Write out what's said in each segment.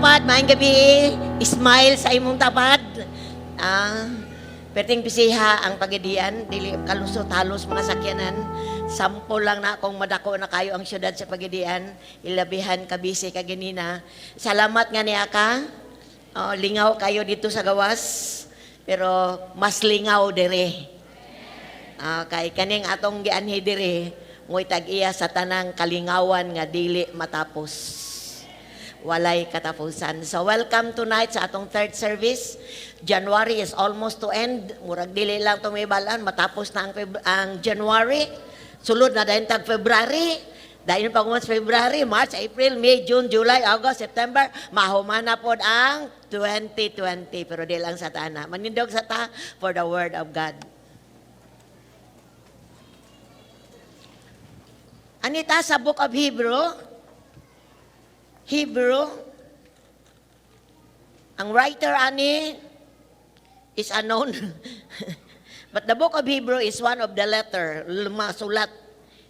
tapad, maayong gabi. Smile sa imong tapad. Ah, perting bisiha ang Pagadian, dili kalusot halos mga sakyanan. Sample lang na kung madako na kayo ang syudad sa Pagadian, ilabihan ka busy ka ganina. Salamat nga niya ka. Oh, lingaw kayo dito sa gawas, pero mas lingaw dire. Ah, kay kaning atong gianhi dire, mo'y tag-iya sa tanang kalingawan nga dili matapos. Walay katapusan. So welcome tonight sa atong third service. January is almost to end. Murag dili lang tumibalan, matapos na ang January. Sulod na dayon tag February. Dayon pa sa February, March, April, May, June, July, August, September, mahuman na pod ang 2020. Pero di lang sa tana. Manindog sa ta for the word of God. Anita sa Book of Hebrew, Hebrew, ang writer ani is unknown. But the Book of Hebrew is one of the letter masulat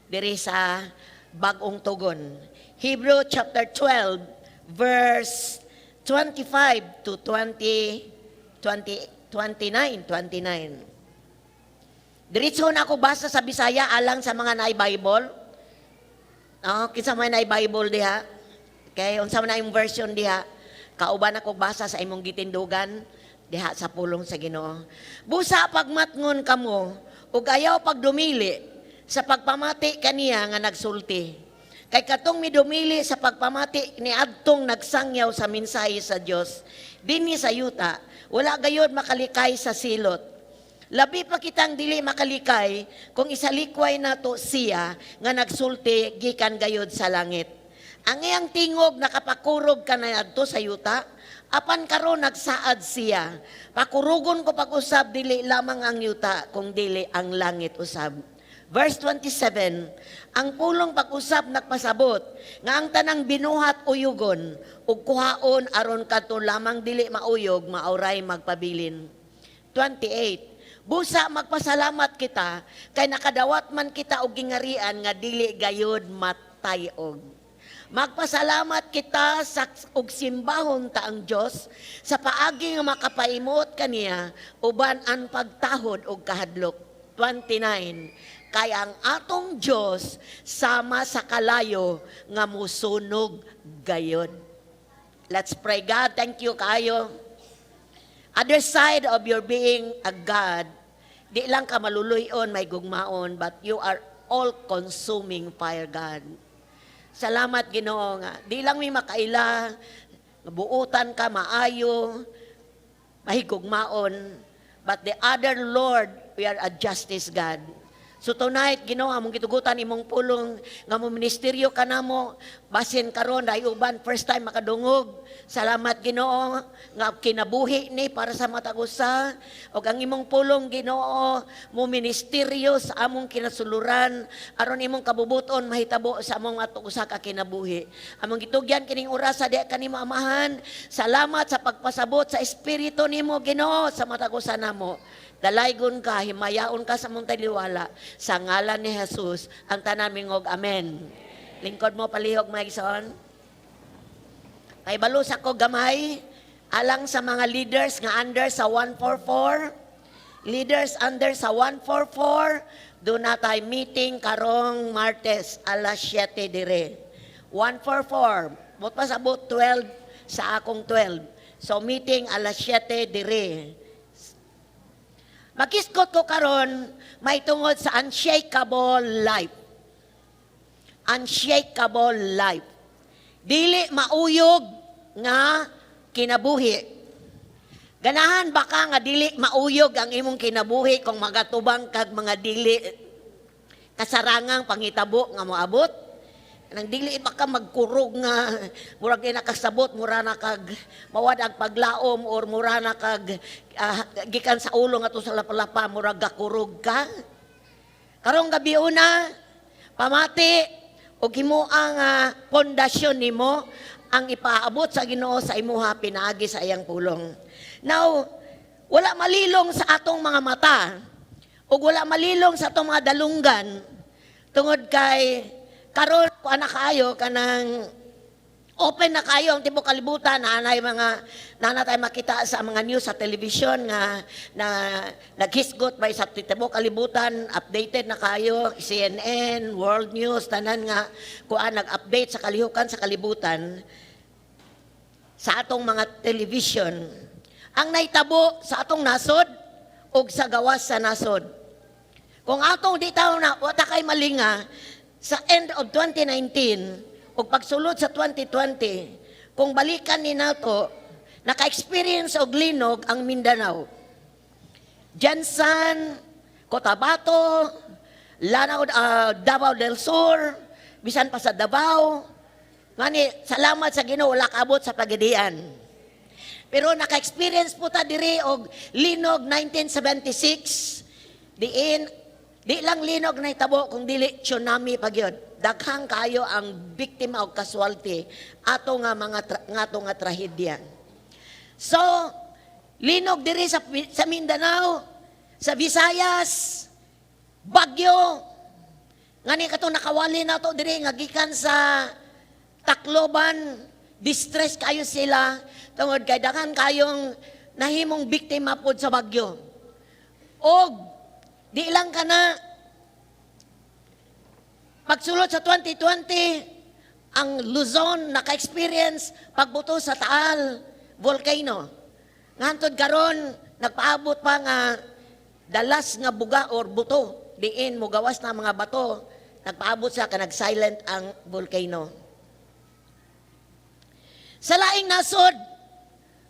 diri sa Bagong Tugon. Hebrew chapter 12 verse 25 to 20, 20, 29, 29. Diretso na ako basa sa Bisaya alang sa mga naay Bible. Oh, kinsa may naay Bible diha? Okay, unsa man na yung version diha? Kauban ako basa sa imong gitindugan diha sa pulong sa Ginoo. Busa pagmatngon kamo ug ayaw pagdumili sa pagpamati kaniya nga nagsulti. Kay katong midumili sa pagpamati ni adtong nagsangyaw sa mensahe sa Dios dinhi sa yuta, wala gayod makalikay sa silot. Labi pa kitang dili makalikay kung isalikway nato siya nga nagsulti gikan gayod sa langit. Ang iyang tingog nakapakurog kanadto sa yuta, apan karon nagsaad siya. Pakurugon ko pag-usab dili lamang ang yuta kung dili ang langit usab. Verse 27, ang pulong pag-usab nagpasabot nga ang tanang binuhat uyugon ug kuhaon aron kadto lamang dili mauyog maoray magpabilin. 28, busa magpasalamat kita kay nakadawat man kita og gingarian nga dili gayod matayog. Magpasalamat kita sa og simbahon ta ang Dios sa paagi nga makapaimot kaniya uban ang pagtahod og kahadlok. 29, kay ang atong Dios sama sa kalayo nga musunog gayod. Let's pray. God, thank you kayo. Other side of your being a God, di lang ka maluluyon, may gugmaon, but you are all-consuming fire, God. Salamat, Ginoo nga. Di lang may makaila, nga buutan ka, maayo, mahigugmaon, but the other Lord, we are a justice God. So tonight, Ginoo, among gitugutan imong pulong nga mo ministeryo ka namo, basin karon dahil uban first time makadungog. Salamat, Ginoo, nga kinabuhi ni para sa matag usa ug ang imong pulong, Ginoo, mo ministeryo sa among kinasuluran aron imong kabubuton mahitabo sa among matag usa ka kinabuhi. Among gitugyan kining oras sa diha kanimo, Amahan. Salamat sa pagpasabot sa espiritu nimo, Ginoo, sa matag usa namo. Dalaygon ka, himayaon ka sa among taliwala. Sa ngalan ni Jesus, ang tanan mingog, Amen. Lingkod mo palihog, mga igsoon. Kay balus ako gamay, alang sa mga leaders nga under sa 144, leaders under sa 144, duna tay meeting karong Martes, alas 7 dire. 144, buot pasabot 12 sa akong 12. So meeting alas 7 dire. Makiskot ko karon may tungod sa unshakable life. Unshakable life. Dili mauyog nga kinabuhi. Ganahan ba ka nga dili mauyog ang imong kinabuhi kung magatubang kag mga dili kasarangang panghitabo nga moabot? Nang dili ba ka magkurog nga murag di nakasabot, mura na kag mawad ang paglaom or mura na kag gikan sa ulo nga to sa lapalapa, murag gakurog ka? Karong gabi una, pamati og himoa nga pundasyon nimo ang ipaabot sa Ginoo sa imuha pinaagi sa iyang pulong. Now, wala malilong sa atong mga mata ug wala malilong sa atong mga dalunggan tungod kay karon kuan na kaayo kanang Open na kayo ang tibuok kalibutan, naanay mga nana tayo makita sa mga news sa television nga na naghisgot ba sa tibuok kalibutan, updated na kayo, CNN, World News, tanan nga kuan nag-update sa kalihukan sa kalibutan sa atong mga television. Ang naitabo sa atong nasod ug sa gawas sa nasod. Kung atong di taw na wala kay malinga sa end of 2019 ug pagsulod sa 2020, kung balikan ni nato, naka-experience og linog ang Mindanao. GenSan, Cotabato, Lanao, Davao del Sur, bisan pa sa Davao. Ngani, salamat sa Ginoo, wala kaabot sa Pagadian. Pero naka-experience po ta diri og linog 1976. Diin di lang linog na itabo kung dili tsunami pa gyud. Daghang kayo ang biktima og casualty ato nga mga nga ato nga trahedya. So, linog diri sa Mindanao, sa Visayas, bagyo. Ngani kato nakawali na to diri nga gikan sa Tacloban, distress kayo sila tungod kay daghan kayong nahimong biktima pod sa bagyo. Og di lang kana, pagsulod sa 2020, ang Luzon naka-experience pagbuto sa Taal volcano. Ngantod karon nagpaabot pa nga dalas nga buga or buto diin mugawas na mga bato, nagpaabot sa ka nag-silent ang volcano. Sa laing nasod,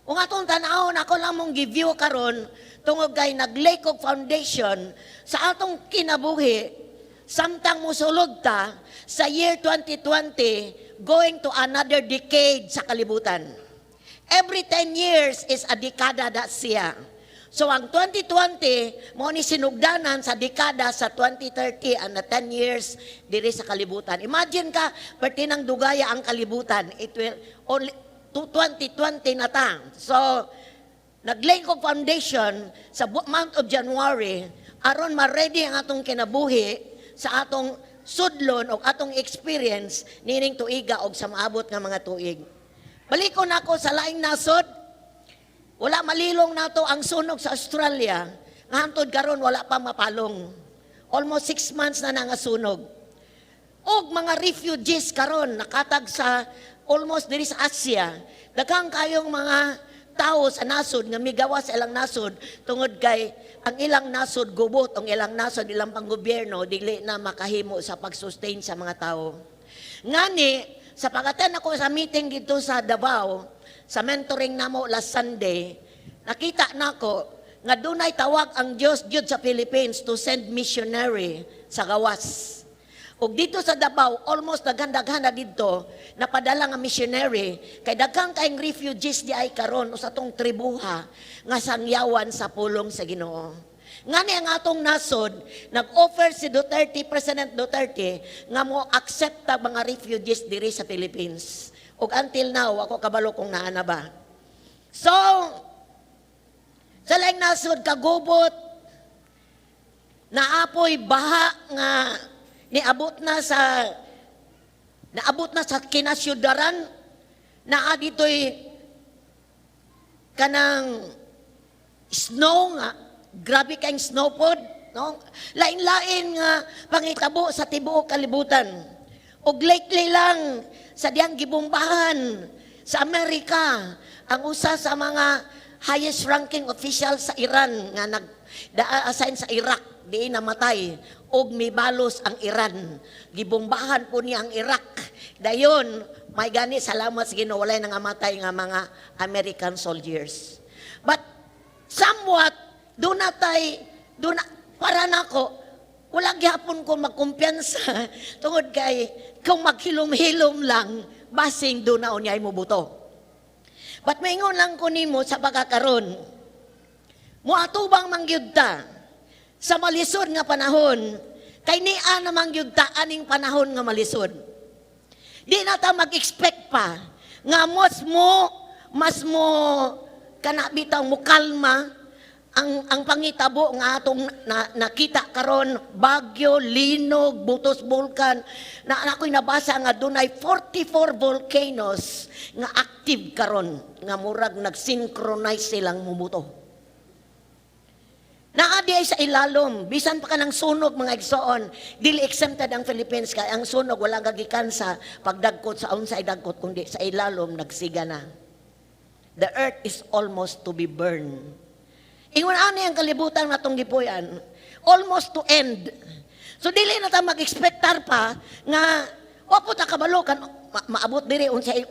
kung atong tanawon, ako lang mong give karon tungod kay naglay kog foundation sa atong kinabuhi samtang musulod ta sa year 2020, going to another decade sa kalibutan. Every 10 years is a dekada that siya. So ang 2020, mo ni sinugdanan sa dekada sa 2030 and na 10 years diri sa kalibutan. Imagine ka, perti ng dugaya ang kalibutan. It will only to 2020 na ta. So, naglay kog foundation sa month of January aron ma-ready ang atong kinabuhi sa atong sudlon o atong experience nining tuiga og sa maabot nga mga tuig. Balikon ako sa laing nasod. Wala malilong nato ang sunog sa Australia. Nga hantod karon wala pa mapalong. Almost 6 months na nga sunog. Og mga refugees karon nakatag sa almost diri sa Asia. Daghang kayong mga tao sa nasod nga migawas sa ilang nasod tungod kay ang ilang nasod gubot, ang ilang nasod, ilang panggobyerno dili na makahimo sa pag-sustain sa mga tao. Ngani, sa pag-attend ako sa meeting dito sa Davao, sa mentoring namo last Sunday, nakita nako nga dunay tawag ang Dios gyud sa Philippines to send missionary sa gawas. Ug dito sa Davao, almost daghan-daghan na didto napadala nga missionary kay daghang kayong refugees di ay karon usa tong tribuha nga sangyawan sa pulong sa Ginoo. Ngani ang atong nasod, nag-offer si Duterte, President Duterte, nga mo accept ta mga refugees diri sa Philippines. Ug until now, ako kabalo kung naa na ba. So, sa laing nasod, kagubot, naapoy baha nga niabot na sa kinasyudaran, naa dito'y kanang snow nga grabe kayong snow pod, no? Lain-lain nga pangitabo sa tibuok kalibutan. Ug lately lang sa diyang gibombahan sa Amerika ang usa sa mga highest ranking official sa Iran nga nag assign sa Iraq, di namatay og mibalos ang Iran. Gibombahan po niya ang Iraq. Dayon, may gani, salamat sa Ginoo, walay nangamatay nga mga American soldiers. But somewhat do na tay do na para nako, wala gyapon ko magkumpiyansa tungod kay kung maghilom-hilom lang, basing do na unyay mo buto. But maingon lang ko nimo sa pagkakaron, muatubang mangyud ta sa malisod nga panahon kay niya namang gyud ta aning panahon nga malisod. Di na ta mag-expect pa nga mas mo kana bitaw mo kalma. Ang pangitabo nga atong nakita karon, bagyo, linog, butos bulkan, na ako'y nabasa nga dunay 44 volcanoes nga active karon nga murag nag-synchronize silang mumuto. Naa di ay sa ilalom, bisan pa kanang sunog, mga igsoon, dili exempted ang Philippines kay ang sunog wala gagikan sa pagdagkot sa unsay dagkot kundi sa ilalom nagsiga na. The earth is almost to be burned. Ingon ani ang kalibutan natong gipuy-an, almost to end. So dili na ta mag-expectar pa nga wa po ta kabalo kan maabot diri unsay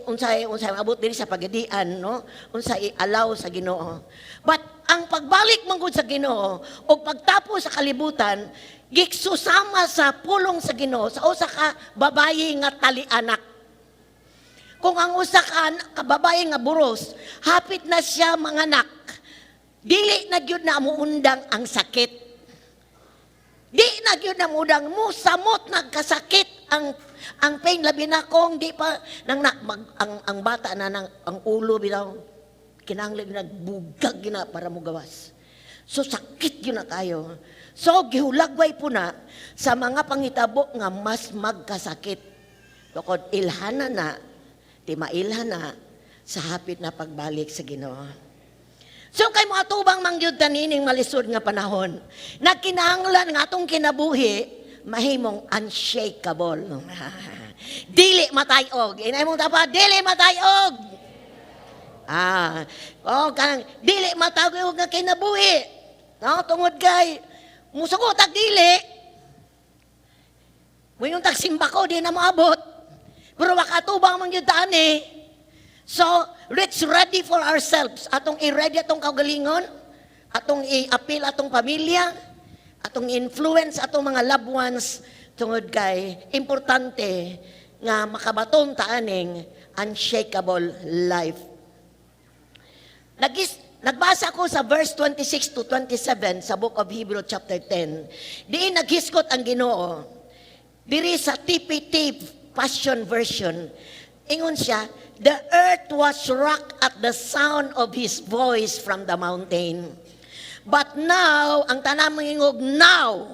maabot diri sa pagadian, no, unsay i-allow sa Ginoo. But ang pagbalik man gud sa Ginoo o pagtapos sa kalibutan giksusama sa pulong sa Ginoo sa usa ka babayi nga tali-anak. Kung ang usa ka babayi nga buros, hapit na siya manganak, dili na gyud na muundang ang sakit. Di na gyud na muundang, musamot nagkasakit ang pain, labi na kung di pa nang na, mag, ang bata na nang ang ulo bitaw kinahanglan nagbugag gina para mogawas. So sakit gyud na kayo. So gihulagway po na sa mga pangitabo nga mas magkasakit. Tukod ilhana na, ti mailhana sa hapit na pagbalik sa Ginoo. So kay mga tubang mangyud tanining malisod nga panahon, nagkinahanglan nga atong kinabuhi mahimong unshakable. Dili matayog. Inay mong tapa, dili matayog. Oh, kanang dili matayog nga kinabuhi. No, tungod kay musugot ag dili. Muingon tag simba ko, di na moabot. Pero makatubang man gyud ta ani. So, let's ready for ourselves. Atong i-ready atong kaugalingon, atong i-appeal atong pamilya, atong influence atong mga loved ones tungod kay importante nga makabaton ta aning unshakable life. Nagbasa ko sa verse 26 to 27 sa Book of Hebrew chapter 10. Diin naghiskot ang Ginoo. Diri sa TPT Passion Version, ingon siya, "The earth was rocked at the sound of His voice from the mountain. But now," ang tanan mangingog, "Now,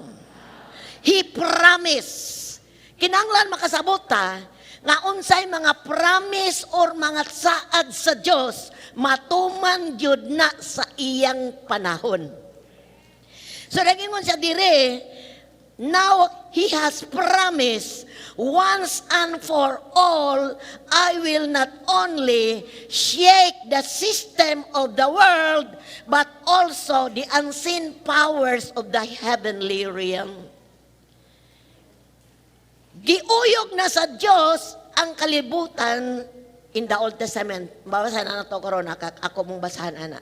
He promised." Kinanglan makasabot ta, nga unsay mga promise or mga saad sa Dios matuman gyud na sa iyang panahon. So nagingon siya dire, "Now He has promised once and for all, I will not only shake the system of the world, but also the unseen powers of the heavenly realm." Giuyog na sa Diyos ang kalibutan in the Old Testament. Babasahan na to karon, ako mong basahan ana.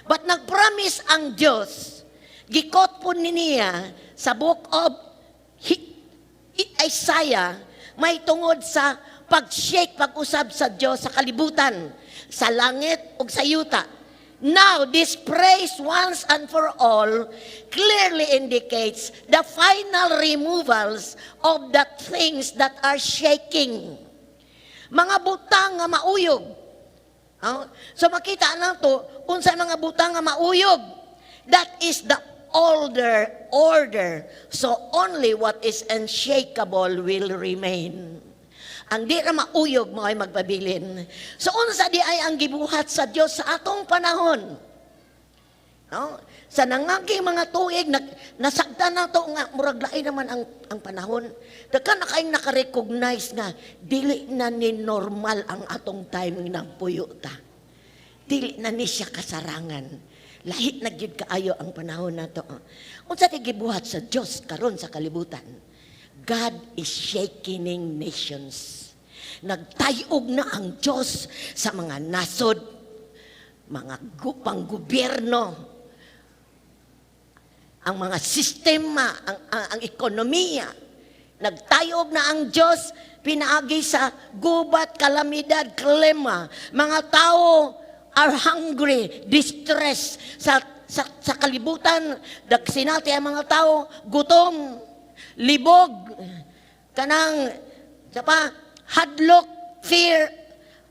But nag-promise ang Diyos, gi-quote po ni niya sa Book of Isaiah, may tungod sa pag-shake, pag-usab sa Diyos sa kalibutan, sa langit ug sa yuta. Now, this phrase "once and for all" clearly indicates the final removals of the things that are shaking. Mga butang nga mauyog. Oh, so makita na to, unsa mga butang nga mauyog. That is the older order. So only what is unshakable will remain. Ang di ra mauyog mo ay magpabilin. So unsa di ay ang gibuhat sa Dios sa atong panahon? No? Sa nangaging mga tuig nasagdan na to nga murag lain naman ang panahon. Daghan na kayong naka-recognize nga dili na ni normal ang atong time nga nagpuyo ta. Dili na ni siya kasarangan. Lahi na gyud kaayo ang panahon nato. Unsa ti gibuhat sa Dios karon sa kalibutan? God is shaking nations. Nagtayog na ang Diyos sa mga nasod, mga panggobyerno, ang mga sistema, ang ekonomiya. Nagtayog na ang Diyos, pinaagi sa gubat, kalamidad, klima. Mga tao are hungry, distressed sa kalibutan. Nagsinati ang mga tao, gutom, libog, kanang, sa pa, hadlok, fear,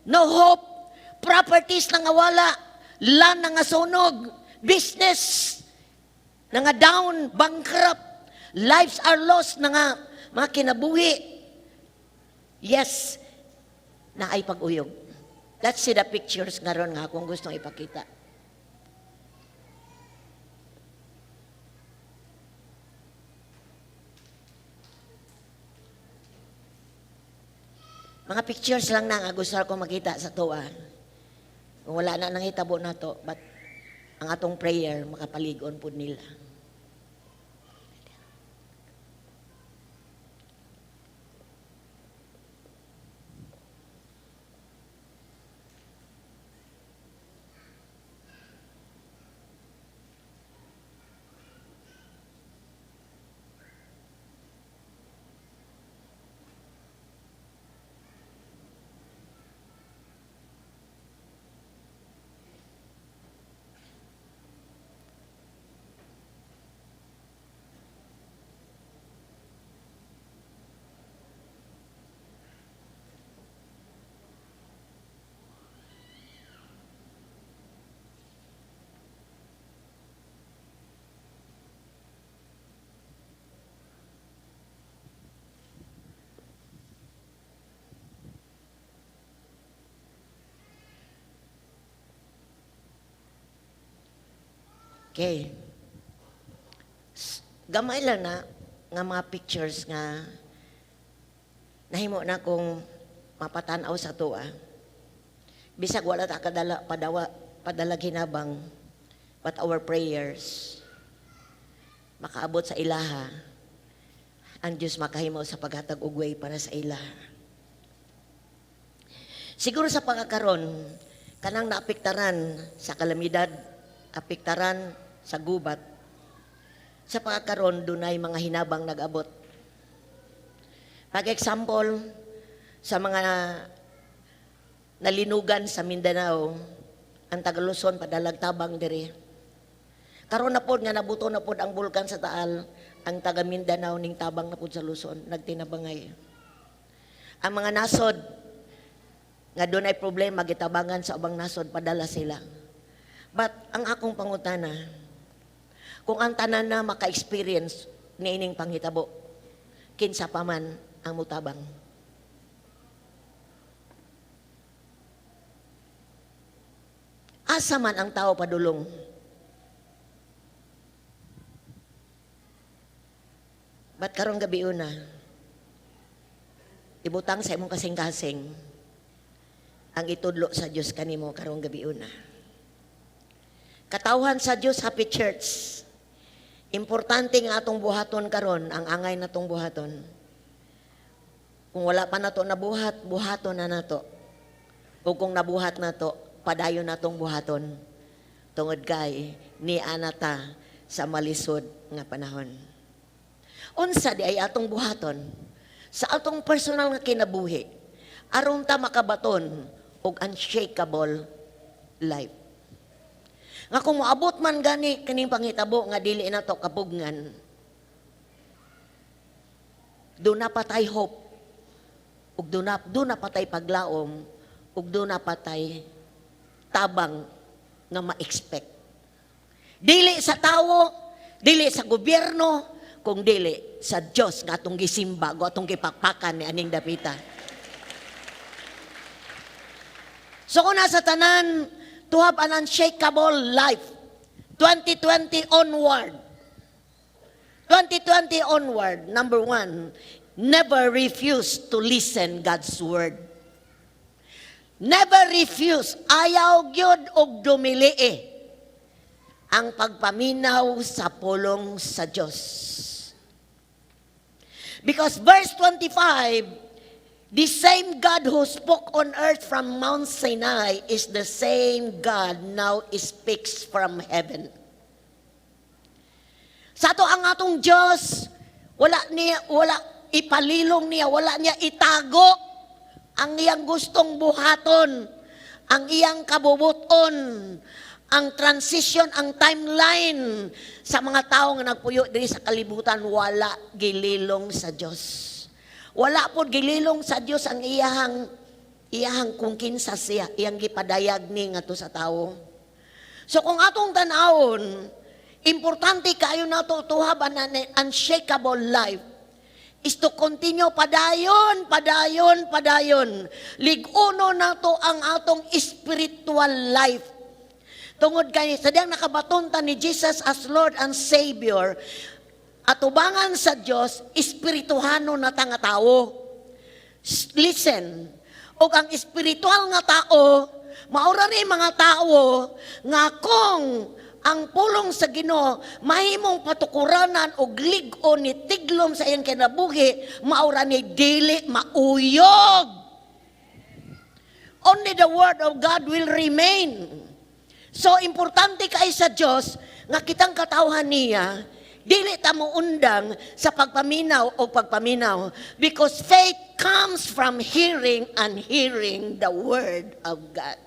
no hope, properties na nga wala, land na nga sunog, Business na nga down, bankrupt. Lives are lost na nga mga kinabuhi. Yes, naay pag-uyog. Let's see the pictures ngaron nga akong gustong ipakita. Mga pictures lang na nga gusto ko makita sa tuwa. Kung wala na nangitabo na to, but ang atong prayer makapalig-on pud nila. Okay. Gamay lang na nga mga pictures nga nahimo na kong mapatan-aw sa tuwa. Bisag wala ta kadala padawa padala hinabang, but our prayers makaabot sa ilaha. Ang Diyos makahimo sa paghatag og way para sa ilaha. Siguro sa pagkakaron, kanang naapektaran sa kalamidad, apektaran sa gubat, sa pagkakaron dunay mga hinabang nag-abot. Pag-example, sa mga nalinugan sa Mindanao, ang taga-Luzon padalag tabang diri. Karon na pod nga nabuto na pod ang bulkan sa Taal, ang taga Mindanao ning tabang na pod sa Luzon, nagtinabangay. Ang mga nasod nga dunay problema gitabangan sa ubang nasod, padala sila. But ang akong pangutana, kung ang tanan na maka-experience niining panghitabo, kinsa pa man ang mutabang? Asa man ang tao padulong? But karong gabi una, ibutang sa imong kasing-kasing ang itudlo sa Dios kanimo karong gabi una. Katawhan sa Dios, Happy Church. Importante nga atong buhaton karon, ang angay natong buhaton. Kung wala pa nato nabuhat, buhaton na nato. O kung nabuhat nato, padayon natong buhaton. Tungod kay ni anata sa malisod nga panahon. Unsa di ay atong buhaton sa atong personal nga kinabuhi aron ta makabaton og unshakable life? Nga kung moabot man gani kining pangitabo nga dili na to kapugnan, duna pa tay hope, ug duna pa tay paglaom, ug duna pa tay tabang nga ma-expect. Dili sa tawo, dili sa gobyerno, kung dili sa Dios nga atong gisimba, ug atong gipakpakan ni aning dapita. So kung nasa tanan, to have an unshakable life, 2020 onward. 2020 onward, number one, never refuse to listen God's word. Never refuse, ayaw gyud og dumili ang pagpaminaw sa pulong sa Diyos. Because verse 25, the same God who spoke on earth from Mount Sinai is the same God now speaks from heaven. Sa ato ang atong Diyos, wala niya, wala ipalilong niya, wala niya itago ang iyang gustong buhaton, ang iyang kabubuton, ang transition, ang timeline sa mga tao nga nagpuyo diri sa kalibutan, wala gililong sa Dios. Wala po gililong sa Dios ang iyahang kung kinsa siya, iyang gipadayag ni ngadto sa tawo. So kung atong tan-awon, importante kaayo nato to have an unshakable life is to continue padayon, padayon, padayon. Lig-uno nato ang atong spiritual life. Tungod kay sa diyang nakabaton ta ni Jesus as Lord and Savior, atubangan sa Dios, espirituhano na ta nga tawo. Listen, og ang espiritual nga tao, maura ni mga tao nga kung ang pulong sa Ginoo mahimong patukuranan og lig-on ni tiglom sa iyang kinabuhi, maura ni dili mauyog. Only the word of God will remain. So importante kay sa Dios nga kitang katawhan niya dili ta moundang sa pagpaminaw o pagpaminaw because faith comes from hearing and hearing the word of God.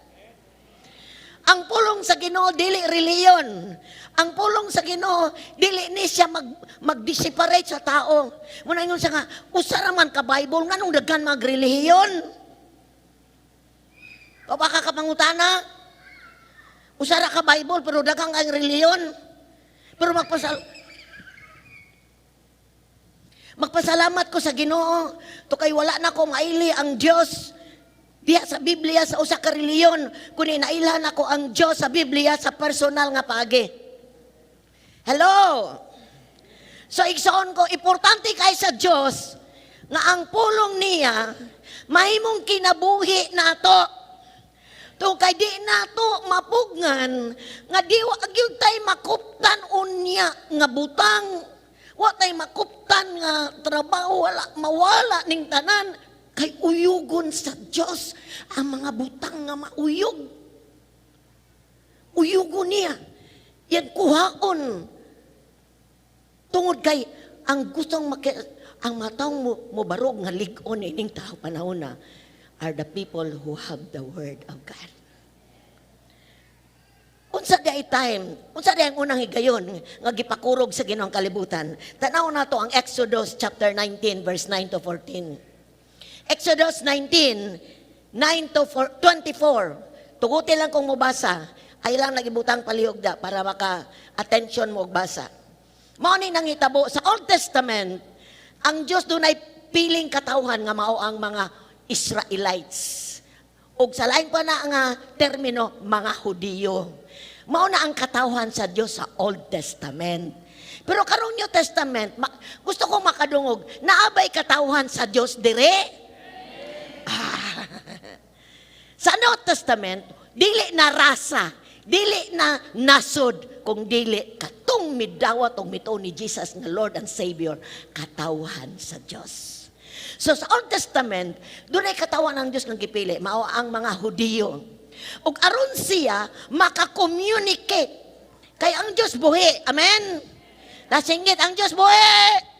Ang pulong sa Ginoo dili reliyon. Ang pulong sa Ginoo dili ni siya mag-separate sa tao. Muna ingon siya nga usa ra man ka Bible, nganong daghan magrelihiyon? O baka ka pangutana? Usa ra ka Bible pero daghang ang relihiyon. Pero magpasalamat ko sa Ginoo to kay wala na ko maili ang Dios diha sa Biblia sa usa ka relihiyon, kundi nailhan ako ang Dios sa Biblia sa personal nga paagi. Hello. So igsoon ko, importante kay sa Dios nga ang pulong niya mahimong kinabuhi nato. To kay di nato mapugngan nga di wa gyud tay makuptan unya nga butang. Wa tay makuptan nga trabaho, wala mawala ning tanan kay uyugon sa Dios ang mga butang nga mauyog. Uyugon niya. Yan kuhaon. Tungod kay ang gustong maki, ang mga taong mo barog nga lig-on ining tao panahon na are the people who have the word of God. Unsa di time, unsa di ang unang higayon nga gipakurog sa Ginoong kalibutan? Tanaw nato ang Exodus chapter 19 verse 9 to 14. Exodus 19, 9 to 4, 24. Tuguti lang kung mobasa, ay lang nagibutang palihog da para maka attention mo og basa. Mao ni nangitabo sa Old Testament, ang Dios dunay piling katawhan nga mao ang mga Israelites. Ug sa lain pa na nga termino, mga Hudiyo. Mao na ang katawhan sa Dios sa Old Testament. Pero karong New Testament, gusto ko makadungog, naabay katawhan sa Dios dire? Ah. Sa New Testament, dili na rasa, dili na nasod, kung dili katong midawat og mituo ni Jesus nga Lord and Savior, katawhan sa Dios. So sa Old Testament, dunay katawhan ang Dios nga gipili, mao ang mga Hudiyo. Ug aron siya maka-communicate kay ang Dios buhi. Amen. Nasingit ang Dios buhi.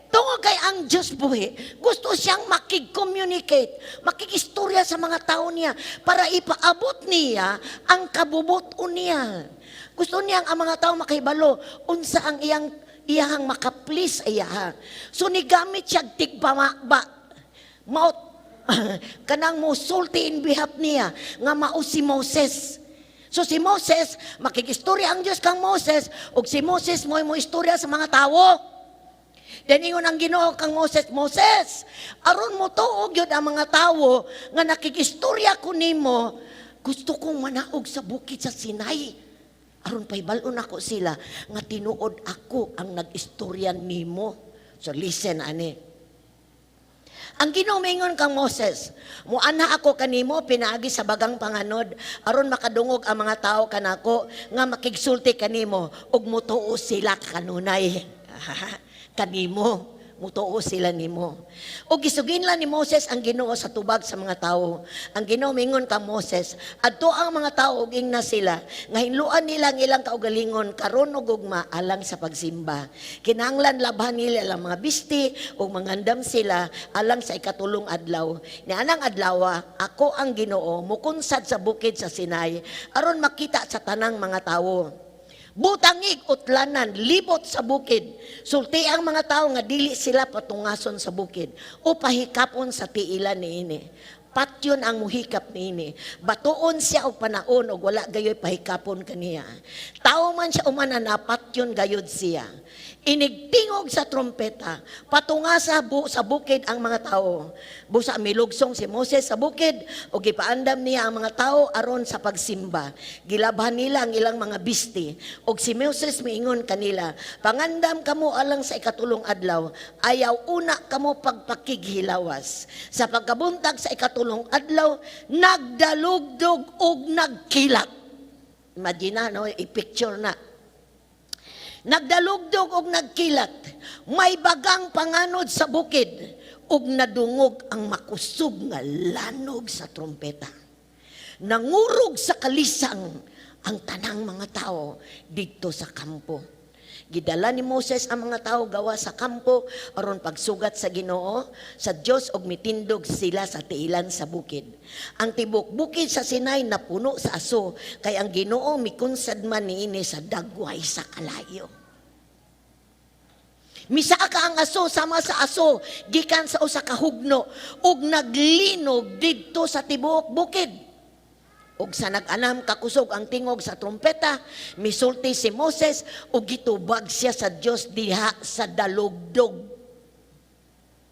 Tungod kay ang Diyos buhi, gusto siyang makig-communicate, makikistorya sa mga tao niya para ipaabot niya ang kabubuton niya. Gusto niya ang mga tao makahibalo unsa ang iyahang maka-please iyaha. So nigamit siya tigbama ba mao kanang mosulti in behalf niya nga mao si Moses. So si Moses, makikistorya ang Diyos kang Moses, ug si Moses mo istorya sa mga tawo. Then ingon ang Ginoo kang Moses, "Moses, aron mo tuog yun ang mga tawo nga nakikistorya ko nimo, gusto kong manaog sa bukid sa Sinai. Aron pahibal-on ako sila nga tinuod ako ang nag-istorya nimo." So listen ani. Ang Ginoo mingon kang Moses, "Muanha ako kanimo pinaagi sa bagang panganod aron makadungog ang mga tao kanako nga makigsulti kanimo ug mutuo sila kanunay." Kanimo, mutuo sila nimo. O gisuginlan ni Moses ang Ginoo sa tubag sa mga tao. Ang Ginoo mingon kang Moses, "Adto ang mga tao ug ingna sila nga hinluan nila ang ilang kaugalingon karon ug ugma alang sa pagsimba. Kinahanglan labhan nila ang mga bisti ug mangandam sila alang sa ikatulong adlaw. Nianang adlaw, ako ang Ginoo mukunsad sa bukid sa Sinai aron makita sa tanang mga tawo. Butangig utlanan libot sa bukid. Sulti ang mga tao nga dili sila patungason sa bukid o pahikapon sa tiilan niini." Patyon ang muhikap niini. Batuon siya og panaon og wala gayoy pahikapon kaniya. Tao man siya umanana, patyon gayod siya. Inigtingog sa trompeta, patunga sa bukid ang mga tao. Busa milugsong si Moses sa bukid ug gipaandam niya ang mga tao aron sa pagsimba. Gilabhan nila ang ilang mga bisti. Ug si Moses miingon kanila, "Pangandam kamo alang sa ikatulong adlaw, ayaw una kamo pagpakighilawas." Sa pagkabuntag sa ikatulong adlaw, nagdalugdog ug nagkilat. Imagine na, no? I-picture na. Nagdalugdog og nagkilat, may bagang panganod sa bukid, ug nadungog ang makusog nga lanog sa trompeta. Nangurog sa kalisang ang tanang mga tao didto sa kampo. Gidala ni Moses ang mga tao gawa sa kampo aron pagsugat sa Ginoo sa Dios og mitindog sila sa tiilan sa bukid. Ang tibok bukid sa Sinai napuno sa aso kay ang Ginoo mikunsad man niini sa dagway sa kalayo. Misaka ang aso sama sa aso gikan sa usa ka hugno ug naglinog didto sa tibuok bukid. Ug sa nag-anam kakusog ang tingog sa trompeta, misulti si Moses ug gitubag siya sa Dios diha sa dalugdog.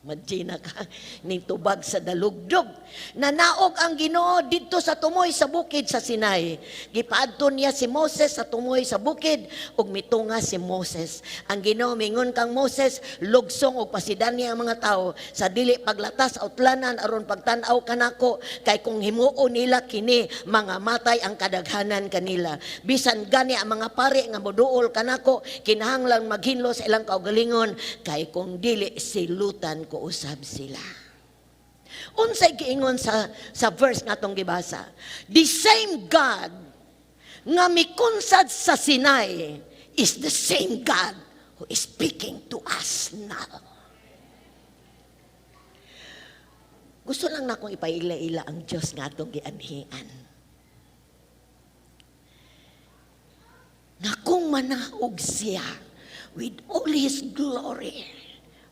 Imagine ka, nitubag sa dalugdog. Nanaog ang Ginoo didto sa tumoy sa bukid sa Sinai. Gipaadto niya si Moses sa tumoy sa bukid ug mitunga si Moses. Ang Ginoo mingon kang Moses, "Lugsong og pasidan niya ang mga tao sa dili paglatas sa utlanan aron pagtan-aw kanako, kay kung himuon nila kini, mga matay ang kadaghanan kanila. Bisan gani ang mga pari nga moduol kanako kinahanglan maghinlo sa ilang kaugalingon, kay kung dili, silutan ko usab sila." Unsay giingon sa verse nga atong gibasa? The same God nga mikunsad sa Sinai is the same God who is speaking to us now. Gusto lang na akong ipaila-ila ang Diyos nga atong gianhian. Nga kung manaog siya with all His glory,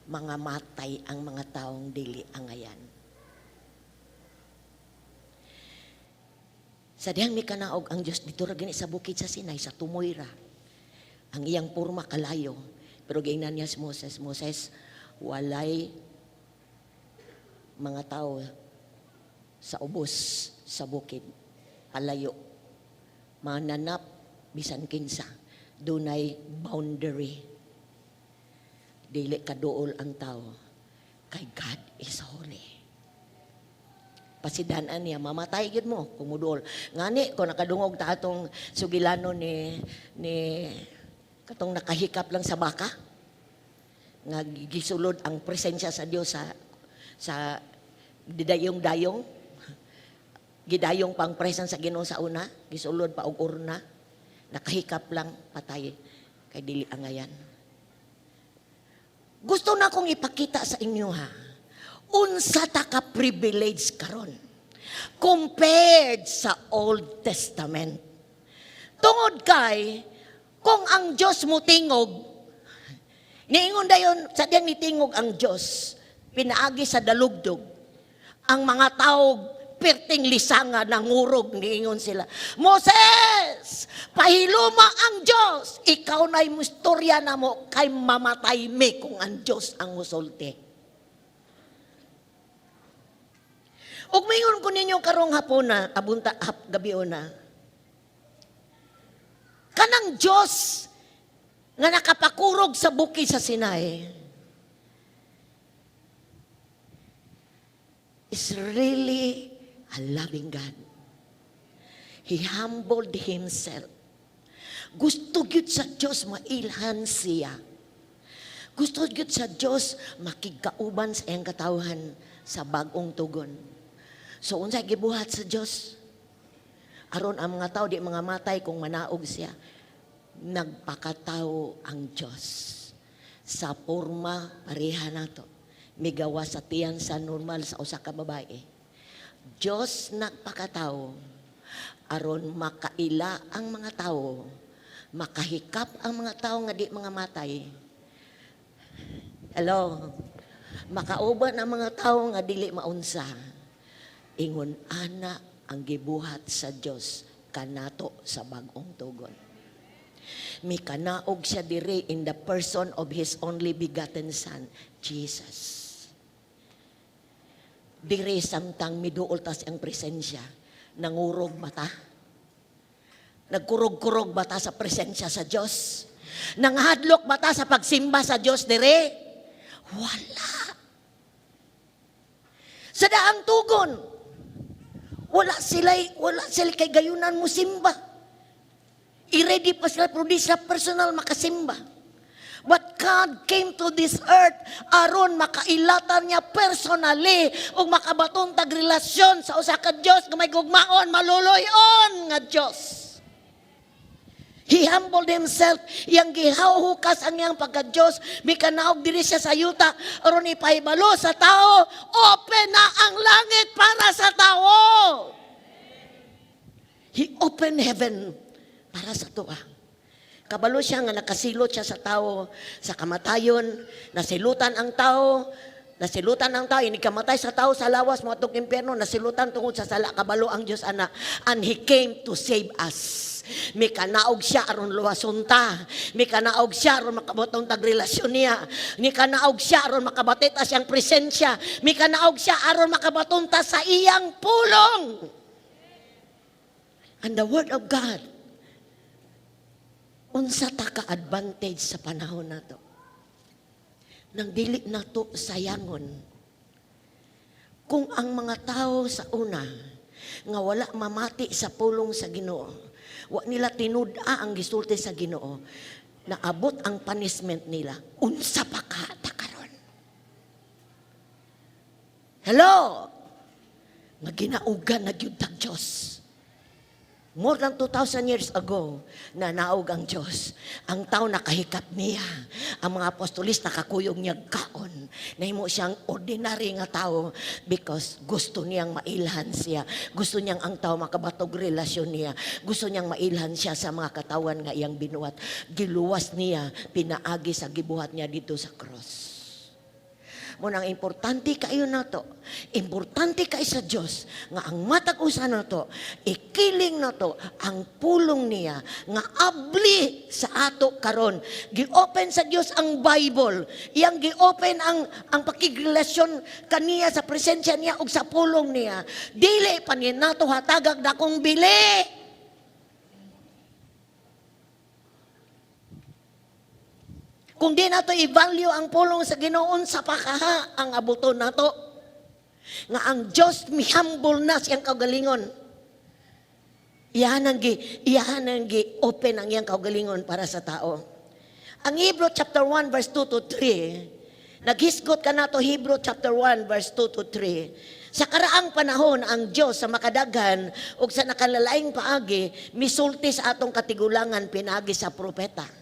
mga matay ang mga taong dili angayan. Sa dihang mikanaog ang Diyos dito ra gani sa bukid sa Sinai, sa tumoy ra. Ang iyang porma kalayo. Pero giingnan niya si Moses, "Moses, walay mga tao sa ubos sa bukid. Palayo. Mananap bisan kinsa. Dunay boundary. Dili kaduol ang tao. Kay God is holy." Pasidanan niya, mamatay gyud mo kung muduol. Ngani ko nakadungog ta atong sugilano ni katong nakahikap lang sa baka nga gisulod ang presensya sa Dios sa didayong-dayong, gidayong pang presence sa Ginoo sa una, gisulod pa og urna, nakahikap lang, patay kay dili angayan. Gusto na akong ipakita sa inyo, ha. Unsa ta ka privilege karon compared sa Old Testament. Tungod kay kung ang Dios mo tingog, niingon dayon sa diyang nitingog ang Dios pinaagi sa dalugdog, ang mga tao perting lisanga, nangurog, niingon sila, "Moses, pahiluma ang Diyos. Ikaw na'y mustorya na mo kay mamatay mi kung ang Diyos ang musulti." Ug mingon ko ninyo karong hapona, abunta hap gabi una. Kanang Diyos nga nakapakurog sa bukid sa Sinai is really a loving God. He humbled Himself. Gusto gyud sa Diyos mailhan siya. Gusto gyud sa Diyos makigkauban sa iyang katawhan sa bag-ong tugon. So unsay gibuhat sa Diyos? Aron ang mga tao di mga matay kung manaog siya. Nagpakatao ang Diyos sa porma pareha nato. Migawa sa tiyan sa normal sa usa ka babae. Diyos nagpakatao aron makaila ang mga tao, makahikap ang mga tao nga di mga matay. Hello? Makauban ang mga tao nga dili maunsa. Ingon ana ang gibuhat sa Dios kanato sa bag-ong tugon. Mikanaog siya diri in the person of His only begotten Son, Jesus. Diri samtang miduol ta sa iyang presensya, nangurog ba ta? Nagkurog-kurog ba ta sa presensya sa Diyos? Nanghadlok ba ta sa pagsimba sa Diyos dire? Wala. Sa daang tugon, wala sila kay gayunan mo simba. I-ready pa sila, pero di sila personal makasimba. But God came to this earth aron makailatan niya personally ug makabaton tag relasyon sa usa ka Dios nga may gugmaon, maluloy-on nga Dios. He humbled himself. Iyang gihukas ang iyang pagka-Diyos. Mikanaog diri siya sa yuta aron ipahibalo sa tao. Open na ang langit para sa tao. He opened heaven para sa tuwa. Kabalo siya nga nakasilot siya sa tao sa kamatayon, nasilutan ang tao, nasilutan ang tao, ini kamatay sa tao sa lawas mo atong impyerno, nasilutan tungod sa sala, kabalo ang Dios ana. And He came to save us. Mikanaog siya aron luwason ta. Mikanaog siya aron makabaton tag relasyon niya. Mikanaog siya aron makabati ta siyang presensya. Mikanaog siya aron makabaton ta sa iyang pulong. And the word of God, unsa ta ka advantage sa panahon nato? Nang dili nato sayangon. Kung ang mga tao sa una nga wala mamati sa pulong sa Ginoo, wa nila tinud-a ang gisulti sa Ginoo, naabot ang punishment nila, unsa pa ka ta karon? Hello? Nga ginaugan na gyud tag Dios. More than 2,000 years ago, nanaog ang Diyos. Ang tao nakahikap niya. Ang mga apostolis nakakuyog niya kaon. Nahimo siyang ordinary nga tao because gusto niyang mailhan siya. Gusto niyang ang tao makabatog relasyon niya. Gusto niyang mailhan siya sa mga katawan nga iyang binuhat. Giluwas niya, pinaagi sa gibuhat niya dito sa cross. Mao nang importante kayo nato. Importante kay sa Dios nga ang matag usa nato, ikiling nato ang pulong niya nga abli sa ato karon. Gi-open sa Dios ang Bible. Iyang gi-open ang pakigrelasyon kaniya sa presensya niya ug sa pulong niya. Dili pa ni nato hatagag dakong bili. Kung di nato i-value ang pulong sa Ginoo, unsa pa kaha ang abuton nato? Nga ang Dios mi-humble na siyang kaugalingon. Iyahan ang gi open ang iyang kaugalingon para sa tao. Ang Hebrew chapter 1 verse 2 to 3, naghisgot ka nato Hebrew chapter 1 verse 2 to 3. Sa karaang panahon, ang Diyos sa makadaghan ug sa nakalalaing paagi, misulti sa atong katigulangan pinaagi sa propeta.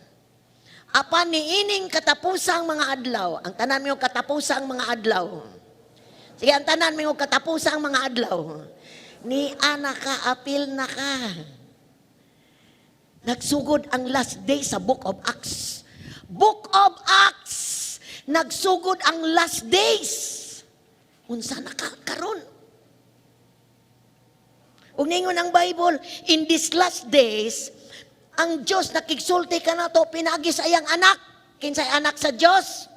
Apan niining katapusang mga adlaw, ang tanan mo katapusang mga adlaw. Sige, ang tanan mo katapusang mga adlaw. Ni ana ka, apil na ka. Nagsugod ang last day sa Book of Acts. Book of Acts! Nagsugod ang last days. Unsa na ka karon? Ug ningon ang Bible, in these last days, ang Diyos nakigsulti kanato pinaagi sa iyang anak. Kinsay anak sa Diyos?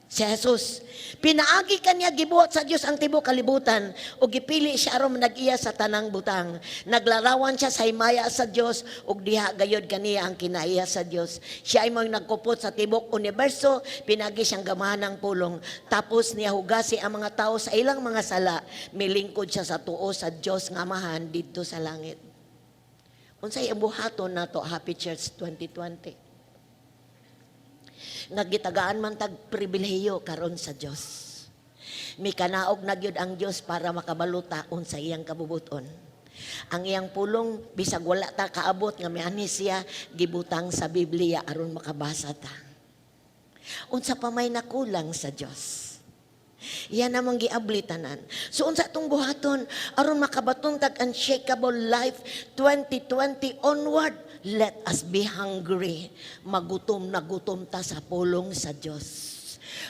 Si Jesus. Pinaagi kaniya gibuhat sa Dios ang tibuok kalibutan ug gipili siya aron nag-iya sa tanang butang. Naglarawan siya sa himaya sa Dios ug diha gayod kaniya ang kinaiya sa Dios. Siya ay mo'y nagkupot sa tibuok universo, pinaagi siyang gamahanang pulong. Tapos niya hugasi ang mga tao sa ilang mga sala, milingkod siya sa tuo sa Dios nga Amahan didto sa langit. Unsay ang buhaton nato, Happy Church 2020? Nga gitagaan man tag pribilehiyo karon sa Dios. Mikanaog na gyud ang Dios para makabaluta unsa iyang kabubuton. Ang iyang pulong bisag wala ta kaabot nga mianhi siya, gibutang sa Biblia aron makabasa ta. Unsa pa may nakulang sa Dios? Yan namang giabli tanan. So unsa atong buhaton aron makabaton tag unshakable life 2020 onward? Let us be hungry. Magutom na gutom ta sa pulong sa Dios.